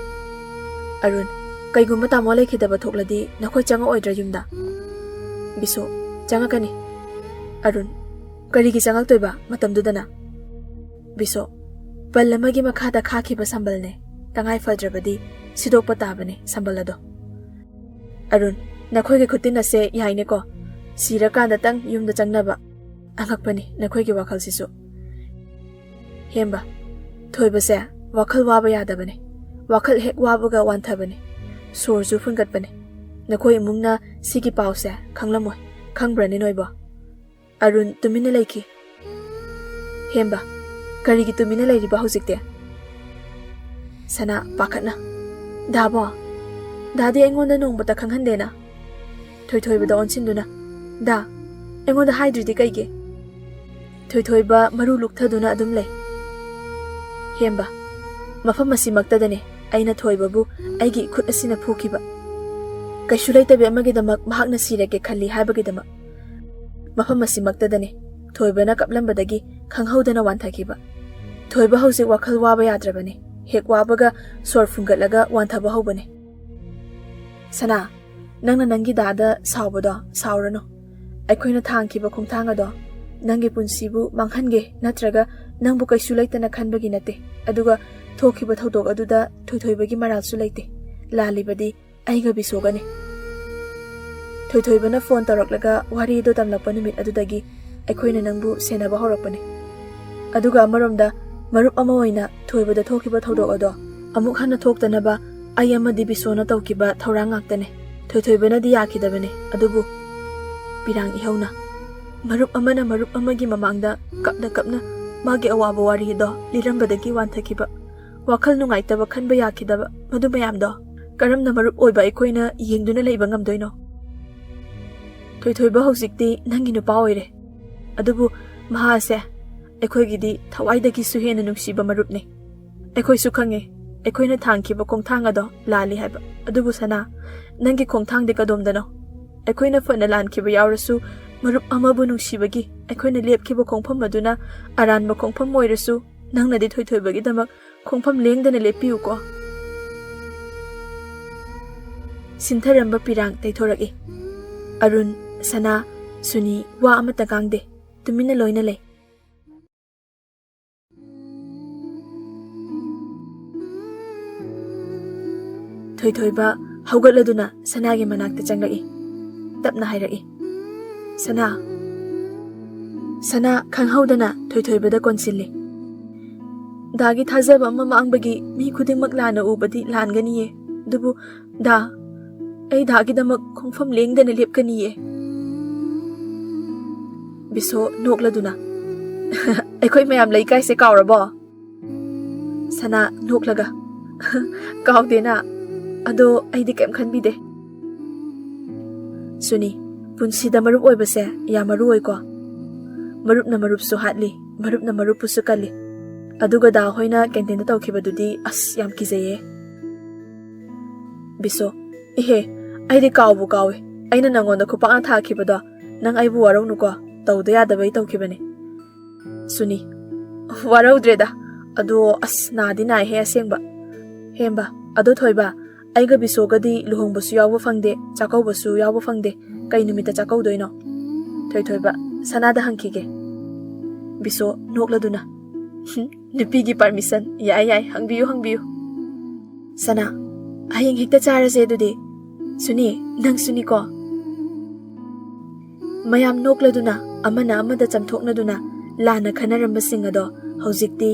ꯑꯔꯨꯟ, "ꯀꯩꯒꯨꯝꯕ ꯇꯥꯃꯣ ꯂꯩꯈꯤꯗꯕ ꯊꯣꯛꯂꯗꯤ ꯅꯈꯣꯏ ꯆꯪꯉꯛꯑꯣꯏꯗ꯭ꯔꯥ ꯌꯨꯝꯗ?" ꯕꯤꯁꯣ, "ꯆꯪꯉꯛꯀꯅꯤ꯫" ꯑꯔꯨꯟ, "ꯀꯔꯤꯒꯤ ꯆꯪꯉꯛꯇꯣꯏꯕ ꯃꯇꯝꯗꯨꯗꯅ?" ꯕꯤꯁꯣ, "ꯄꯜ ꯑꯃꯒꯤ ꯃꯈꯥꯗ ꯈꯥꯛꯈꯤꯕ ꯁꯝꯕꯜꯅꯦ꯫ ꯇꯉꯥꯏ ꯐꯗ꯭ꯔꯕꯗꯤ ꯁꯤꯗꯣꯛꯄ ꯇꯥꯕꯅꯦ ꯁꯝꯕꯜ ꯑꯗꯣ꯫" ꯑꯔꯨꯟ, "ꯅꯈꯣꯏꯒꯤ ꯈꯨꯇꯤꯟ ꯑꯁꯦ ꯌꯥꯏꯅꯦꯀꯣ? ꯁꯤꯔꯀꯥꯟꯗꯇꯪ ꯌꯨꯝꯗ ꯆꯪꯅꯕ꯫ ꯑꯉꯛꯄꯅꯤ ꯅꯈꯣꯏꯒꯤ ꯋꯥꯈꯜꯁꯤꯁꯨ꯫" ꯍꯦꯝꯕ, "ꯊꯣꯏꯕꯁꯦ ꯋꯥꯈꯜ ꯋꯥꯕ ꯌꯥꯗꯕꯅꯦ꯫ ꯋꯥꯈꯜ ꯍꯦꯛ ꯋꯥꯕꯒ ꯋꯥꯟꯊꯕꯅꯦ꯫ ꯁꯣꯔꯁꯨ ꯐꯨꯟꯒꯠꯄꯅꯦ꯫ ꯅꯈꯣꯏ ꯏꯃꯨꯡꯅ ꯁꯤꯒꯤ ꯄꯥꯎꯁꯦ ꯈꯪꯂꯝꯃꯣꯏ꯫ ꯈꯪꯕ꯭ꯔꯅꯦ ꯅꯣꯏꯕꯣ?" ꯑꯔꯨꯟ ꯇꯨꯃꯤꯟꯅ ꯂꯩꯈꯤ꯫ ꯍꯦꯝꯕ, "ꯀꯔꯤꯒꯤ ꯇꯨꯃꯤꯟꯅ ꯂꯩꯔꯤꯕ ꯍꯧꯖꯤꯛꯇꯤ?" ꯁꯅꯥ ꯄꯥꯈꯠꯅ, "ꯗꯥꯕꯣ, ꯗꯥꯗꯤ ꯑꯩꯉꯣꯟꯗ ꯅꯣꯡꯃꯇ ꯈꯪꯍꯟꯗꯦꯅ?" ꯊꯣꯏꯊꯣꯏꯕꯗ ꯑꯣꯟꯁꯤꯟꯗꯨꯅ, "ꯗꯥ, ꯑꯩꯉꯣꯟꯗ ꯍꯥꯏꯗ꯭ꯔꯤꯗꯤ ꯀꯩꯒꯤ?" ꯊꯣꯏꯊꯣꯏꯕ ꯃꯔꯨ ꯂꯨꯛꯊꯗꯨꯅ ꯑꯗꯨꯝ ꯂꯩ꯫ ꯍꯦꯝꯕ, "ꯃꯐꯝ ꯑꯁꯤꯃꯛꯇꯗꯅꯦ ꯑꯩꯅ ꯊꯣꯏꯕꯕꯨ ꯑꯩꯒꯤ ꯏꯈꯨꯠ ꯑꯁꯤꯅ ꯐꯨꯈꯤꯕ꯫ ꯀꯩꯁꯨ ꯂꯩꯇꯕꯤ ꯑꯃꯒꯤꯗꯃꯛ ꯃꯍꯥꯛꯅ ꯁꯤꯔꯒꯦ ꯈꯜꯂꯤ ꯍꯥꯏꯕꯒꯤꯗꯃꯛ꯫ ꯃꯐꯝ ꯑꯁꯤꯃꯛꯇꯗꯅꯦ ꯊꯣꯏꯕꯅ ꯀꯞꯂꯝꯕꯗꯒꯤ ꯈꯪꯍꯧꯗꯅ ꯋꯥꯟꯊꯈꯤꯕ꯫ ꯊꯣꯏꯕ ꯍꯧꯖꯤꯛ ꯋꯥꯈꯜ ꯋꯥꯕ ꯌꯥꯗ꯭ꯔꯕꯅꯦ꯫ ꯍꯦꯛ ꯋꯥꯕꯒ ꯁꯣꯔ ꯐꯨꯟꯒꯠꯂꯒ ꯋꯥꯟꯊꯕ ꯍꯧꯕꯅꯦ꯫ ꯁꯅꯥ, ꯅꯪꯅ ꯅꯪꯒꯤ ꯗꯥꯗ ꯁꯥꯎꯕꯗꯣ ꯁꯥꯎꯔꯅꯨ꯫ ꯑꯩꯈꯣꯏꯅ ꯊꯥꯡꯈꯤꯕ ꯈꯣꯡꯊꯥꯡ ꯑꯗꯣ ꯅꯪꯒꯤ ꯄꯨꯟꯁꯤꯕꯨ ꯃꯥꯡꯍꯟꯒꯦ ꯅꯠꯇ꯭ꯔꯒ ꯅꯪꯕꯨ ꯀꯩꯁꯨ ꯂꯩꯇꯅ ꯈꯟꯕꯒꯤ ꯅꯠꯇꯦ꯫ ꯑꯗꯨꯒ ꯊꯣꯛꯈꯤꯕ ꯊꯧꯗꯣꯛ ꯑꯗꯨꯗ ꯊꯣꯏꯊꯣꯏꯕꯒꯤ ꯃꯔꯥꯜꯁꯨ ꯂꯩꯇꯦ꯫ ꯂꯥꯜꯂꯤꯕꯗꯤ ꯑꯩꯒ ꯕꯤꯁꯣꯒꯅꯤ꯫" ꯊꯣꯏꯊꯣꯏꯕꯅ ꯐꯣꯟ ꯇꯧꯔꯛꯂꯒ ꯋꯥꯔꯤꯗꯣ ꯇꯝꯂꯛꯄ ꯅꯨꯃꯤꯠ ꯑꯗꯨꯗꯒꯤ ꯑꯩꯈꯣꯏꯅ ꯅꯪꯕꯨ ꯁꯦꯟꯅꯕ ꯍꯧꯔꯛꯄꯅꯦ꯫ ꯑꯗꯨꯒ ꯑꯃꯔꯣꯝꯗ ꯃꯔꯨꯞ ꯑꯃ ꯑꯣꯏꯅ ꯊꯣꯏꯕꯗ ꯊꯣꯛꯈꯤꯕ ꯊꯧꯗꯣꯛ ꯑꯗꯣ ꯑꯃꯨꯛ ꯍꯟꯅ ꯊꯣꯛꯇꯅꯕ ꯑꯩ ꯑꯃꯗꯤ ꯕꯤꯁꯣꯅ ꯇꯧꯈꯤꯕ ꯊꯧꯔꯥꯡ ꯉꯥꯛꯇꯅꯦ꯫ ꯊꯣꯏꯊꯣꯏꯕꯅꯗꯤ ꯌꯥꯈꯤꯗꯕꯅꯦ, ꯑꯗꯨꯕꯨ ꯄꯤꯔꯥꯡ ꯏꯍꯧꯅ ꯃꯔꯨꯞ ꯑꯃꯅ ꯃꯔꯨꯞ ꯑꯃꯒꯤ ꯃꯃꯥꯡꯗ ꯀꯞꯅ ꯀꯞꯅ ꯃꯥꯒꯤ ꯑꯋꯥꯕ ꯋꯥꯔꯤꯗꯣ ꯂꯤꯔꯝꯕꯗꯒꯤ ꯋꯥꯟꯊꯈꯤꯕ, ꯋꯥꯈꯜ ꯅꯨꯡꯉꯥꯏꯇꯕ ꯈꯟꯕ ꯌꯥꯈꯤꯗꯕ, ꯃꯗꯨ ꯃꯌꯥꯝꯗꯣ ꯀꯔꯝꯅ ꯃꯔꯨꯞ ꯑꯣꯏꯕ ꯑꯩꯈꯣꯏꯅ ꯌꯦꯡꯗꯨꯅ ꯂꯩꯕ ꯉꯝꯗꯣꯏꯅꯣ? ꯊꯣꯏꯊꯣꯏꯕ ꯍꯧꯖꯤꯛꯇꯤ ꯅꯪꯒꯤ ꯅꯨꯄꯥ ꯑꯣꯏꯔꯦ, ꯑꯗꯨꯕꯨ ꯃꯍꯥꯛ ꯑꯁꯦ ꯑꯩꯈꯣꯏꯒꯤꯗꯤ ꯊꯋꯥꯏꯗꯒꯤꯁꯨ ꯍꯦꯟꯅ ꯅꯨꯡꯁꯤꯕ ꯃꯔꯨꯞꯅꯤ꯫ ꯑꯩꯈꯣꯏꯁꯨ ꯈꯪꯉꯦ, ꯑꯩꯈꯣꯏꯅ ꯊꯥꯡꯈꯤꯕ ꯈꯣꯡꯊꯥꯡ ꯑꯗꯣ ꯂꯥꯜꯂꯤ ꯍꯥꯏꯕ꯫ ꯑꯗꯨꯕꯨ ꯁꯅꯥ, ꯅꯪꯒꯤ ꯈꯣꯡꯊꯥꯡꯗꯤ ꯀꯗꯣꯝꯗꯅꯣ? ꯑꯩꯈꯣꯏꯅ ꯐꯅ ꯂꯥꯟꯈꯤꯕ ꯌꯥꯎꯔꯁꯨ, ꯃꯔꯨꯞ ꯑꯃꯕꯨ ꯅꯨꯡꯁꯤꯕꯒꯤ ꯑꯩꯈꯣꯏꯅ ꯂꯦꯞꯈꯤꯕ ꯈꯣꯡꯐꯝ ꯑꯗꯨꯅ ꯑꯔꯥꯟꯕ ꯈꯣꯡꯐꯝ ꯑꯣꯏꯔꯁꯨ, ꯅꯪꯅꯗꯤ ꯊꯣꯏꯊꯣꯏꯕꯒꯤꯗꯃꯛ ꯈꯣꯡꯐꯝ ꯂꯦꯡꯗꯅ ꯂꯦꯞꯄꯤꯌꯨꯀꯣ꯫ ꯁꯤꯟꯊꯔꯝꯕ ꯄꯤꯔꯥꯡ ꯇꯩꯊꯣꯔꯛꯏ꯫ ꯑꯔꯨꯟ, ꯁꯅꯥ, ꯁꯨꯅꯤ ꯋꯥ ꯑꯃꯠꯇ ꯉꯥꯡꯗꯦ꯫ ꯇꯨꯃꯤꯟꯅ ꯂꯣꯏꯅ ꯂꯩ꯫ ꯊꯣꯏꯊꯣꯏꯕ ꯍꯧꯒꯠꯂꯗꯨꯅ ꯁꯅꯥꯒꯤ ꯃꯅꯥꯛꯇ ꯆꯪꯂꯛꯏ꯫ ꯇꯞꯅ ꯍꯥꯏꯔꯛꯏ, "ꯁꯅꯥ!" ꯁꯅꯥ ꯈꯪꯍꯧꯗꯅ ꯊꯣꯏꯊꯣꯏꯕꯗ ꯀꯣꯟꯁꯤꯜꯂꯤ꯫ "ꯗꯥꯒꯤ ꯊꯥꯖꯕ ꯑꯃ ꯃꯥꯡꯕꯒꯤ ꯃꯤ ꯈꯨꯗꯤꯡꯃꯛ ꯂꯥꯟꯅ ꯎꯕꯗꯤ ꯂꯥꯟꯒꯅꯤꯌꯦ, ꯑꯗꯨꯕꯨ ꯗꯥ, ꯑꯩ ꯗꯥꯒꯤꯗꯃꯛ ꯈꯣꯡꯐꯝ ꯂꯦꯡꯗꯅ ꯂꯦꯞꯀꯅꯤꯌꯦ꯫" ꯕꯤꯁꯣ ꯅꯣꯛꯂꯗꯨꯅ, "ꯑꯩꯈꯣꯏ ꯃꯌꯥꯝ ꯂꯩꯀꯥꯏꯁꯦ ꯀꯥꯎꯔꯕꯣ?" ꯁꯅꯥ ꯅꯣꯛꯂꯒ, "ꯀꯥꯎꯗꯦꯅ, ꯑꯗꯣ ꯑꯩꯗꯤ ꯀꯩꯝ ꯈꯟꯕꯤꯗꯦ꯫" ꯁꯨꯅꯤ, ꯄꯨꯟꯁꯤꯗ ꯃꯔꯨꯞ ꯑꯣꯏꯕꯁꯦ ꯌꯥꯝ ꯃꯔꯨ ꯑꯣꯏꯀꯣ꯫ ꯃꯔꯨꯞꯅ ꯃꯔꯨꯞꯁꯨ ꯍꯥꯠꯂꯤ, ꯃꯔꯨꯞꯅ ꯃꯔꯨꯞꯄꯨꯁꯨ ꯀꯜꯂꯤ꯫ ꯑꯗꯨꯒ ꯗꯥ ꯍꯣꯏꯅ ꯀꯦꯟꯇꯤꯟꯗ ꯇꯧꯈꯤꯕꯗꯨꯗꯤ ꯑꯁ ꯌꯥꯝ ꯀꯤꯖꯩꯌꯦ꯫ ꯕꯤꯁꯣ, "ꯏꯍꯦ, ꯑꯩꯗꯤ ꯀꯥꯎꯕꯨ ꯀꯥꯎꯏ꯫ ꯑꯩꯅ ꯅꯪꯉꯣꯟꯗ ꯈꯨꯄꯥꯛꯅ ꯊꯥꯈꯤꯕꯗꯣ, ꯅꯪ ꯑꯩꯕꯨ ꯋꯥꯔꯧꯅꯨꯀꯣ, ꯇꯧꯗ ꯌꯥꯗꯕꯩ ꯇꯧꯈꯤꯕꯅꯤ꯫" ꯁꯨꯅꯤ, "ꯋꯥꯔꯧꯗ꯭ꯔꯦꯗ, ꯑꯗꯣ ꯑꯁ ꯅꯥꯗꯤ ꯅꯥꯏꯍꯦ ꯑꯁꯦꯡꯕ꯫" ꯍꯦꯝꯕ, "ꯑꯗꯣ ꯊꯣꯏꯕ, ꯑꯩꯒ ꯕꯤꯁꯣꯒꯗꯤ ꯂꯨꯍꯣꯡꯕꯁꯨ ꯌꯥꯎꯕ ꯐꯪꯗꯦ, ꯆꯥꯛꯀꯧꯕꯁꯨ ꯌꯥꯎꯕ ꯐꯪꯗꯦ, ꯀꯩ ꯅꯨꯃꯤꯠꯇ ꯆꯥꯛꯀꯧꯗꯣꯏꯅꯣ?" ꯊꯣꯏꯊꯣꯏꯕ ꯁꯅꯥꯗ ꯍꯪꯈꯤꯒꯦ꯫ ꯕꯤꯁꯣ ꯅꯣꯛꯂꯗꯨꯅ, "ꯍꯨꯝ, ꯅꯨꯄꯤꯒꯤ ꯄꯥꯔꯃꯤꯁꯟ, ꯌꯥꯏ ꯌꯥꯏ, ꯍꯪꯕꯤꯌꯨ ꯍꯪꯕꯤꯌꯨ꯫" ꯁꯅꯥ, "ꯍꯌꯦꯡ ꯍꯦꯛꯇ ꯆꯥꯔꯁꯦ ꯑꯗꯨꯗꯤ꯫" ꯁꯨꯅꯤ, "ꯅꯪꯁꯨꯅꯤꯀꯣ꯫" ꯃꯌꯥꯝ ꯅꯣꯛꯂꯗꯨꯅ, ꯑꯃꯅ ꯑꯃꯗ ꯆꯝꯊꯣꯛꯅꯗꯨꯅ ꯂꯥꯟꯅ ꯈꯟꯅꯔꯝꯕꯁꯤꯡ ꯑꯗꯣ ꯍꯧꯖꯤꯛꯇꯤ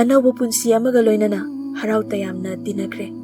ꯑꯅꯧꯕ ꯄꯨꯟꯁꯤ ꯑꯃꯒ ꯂꯣꯏꯅꯅ ꯍꯔꯥꯎ ꯇꯌꯥꯝꯅ ꯇꯤꯟꯅꯈ꯭ꯔꯦ꯫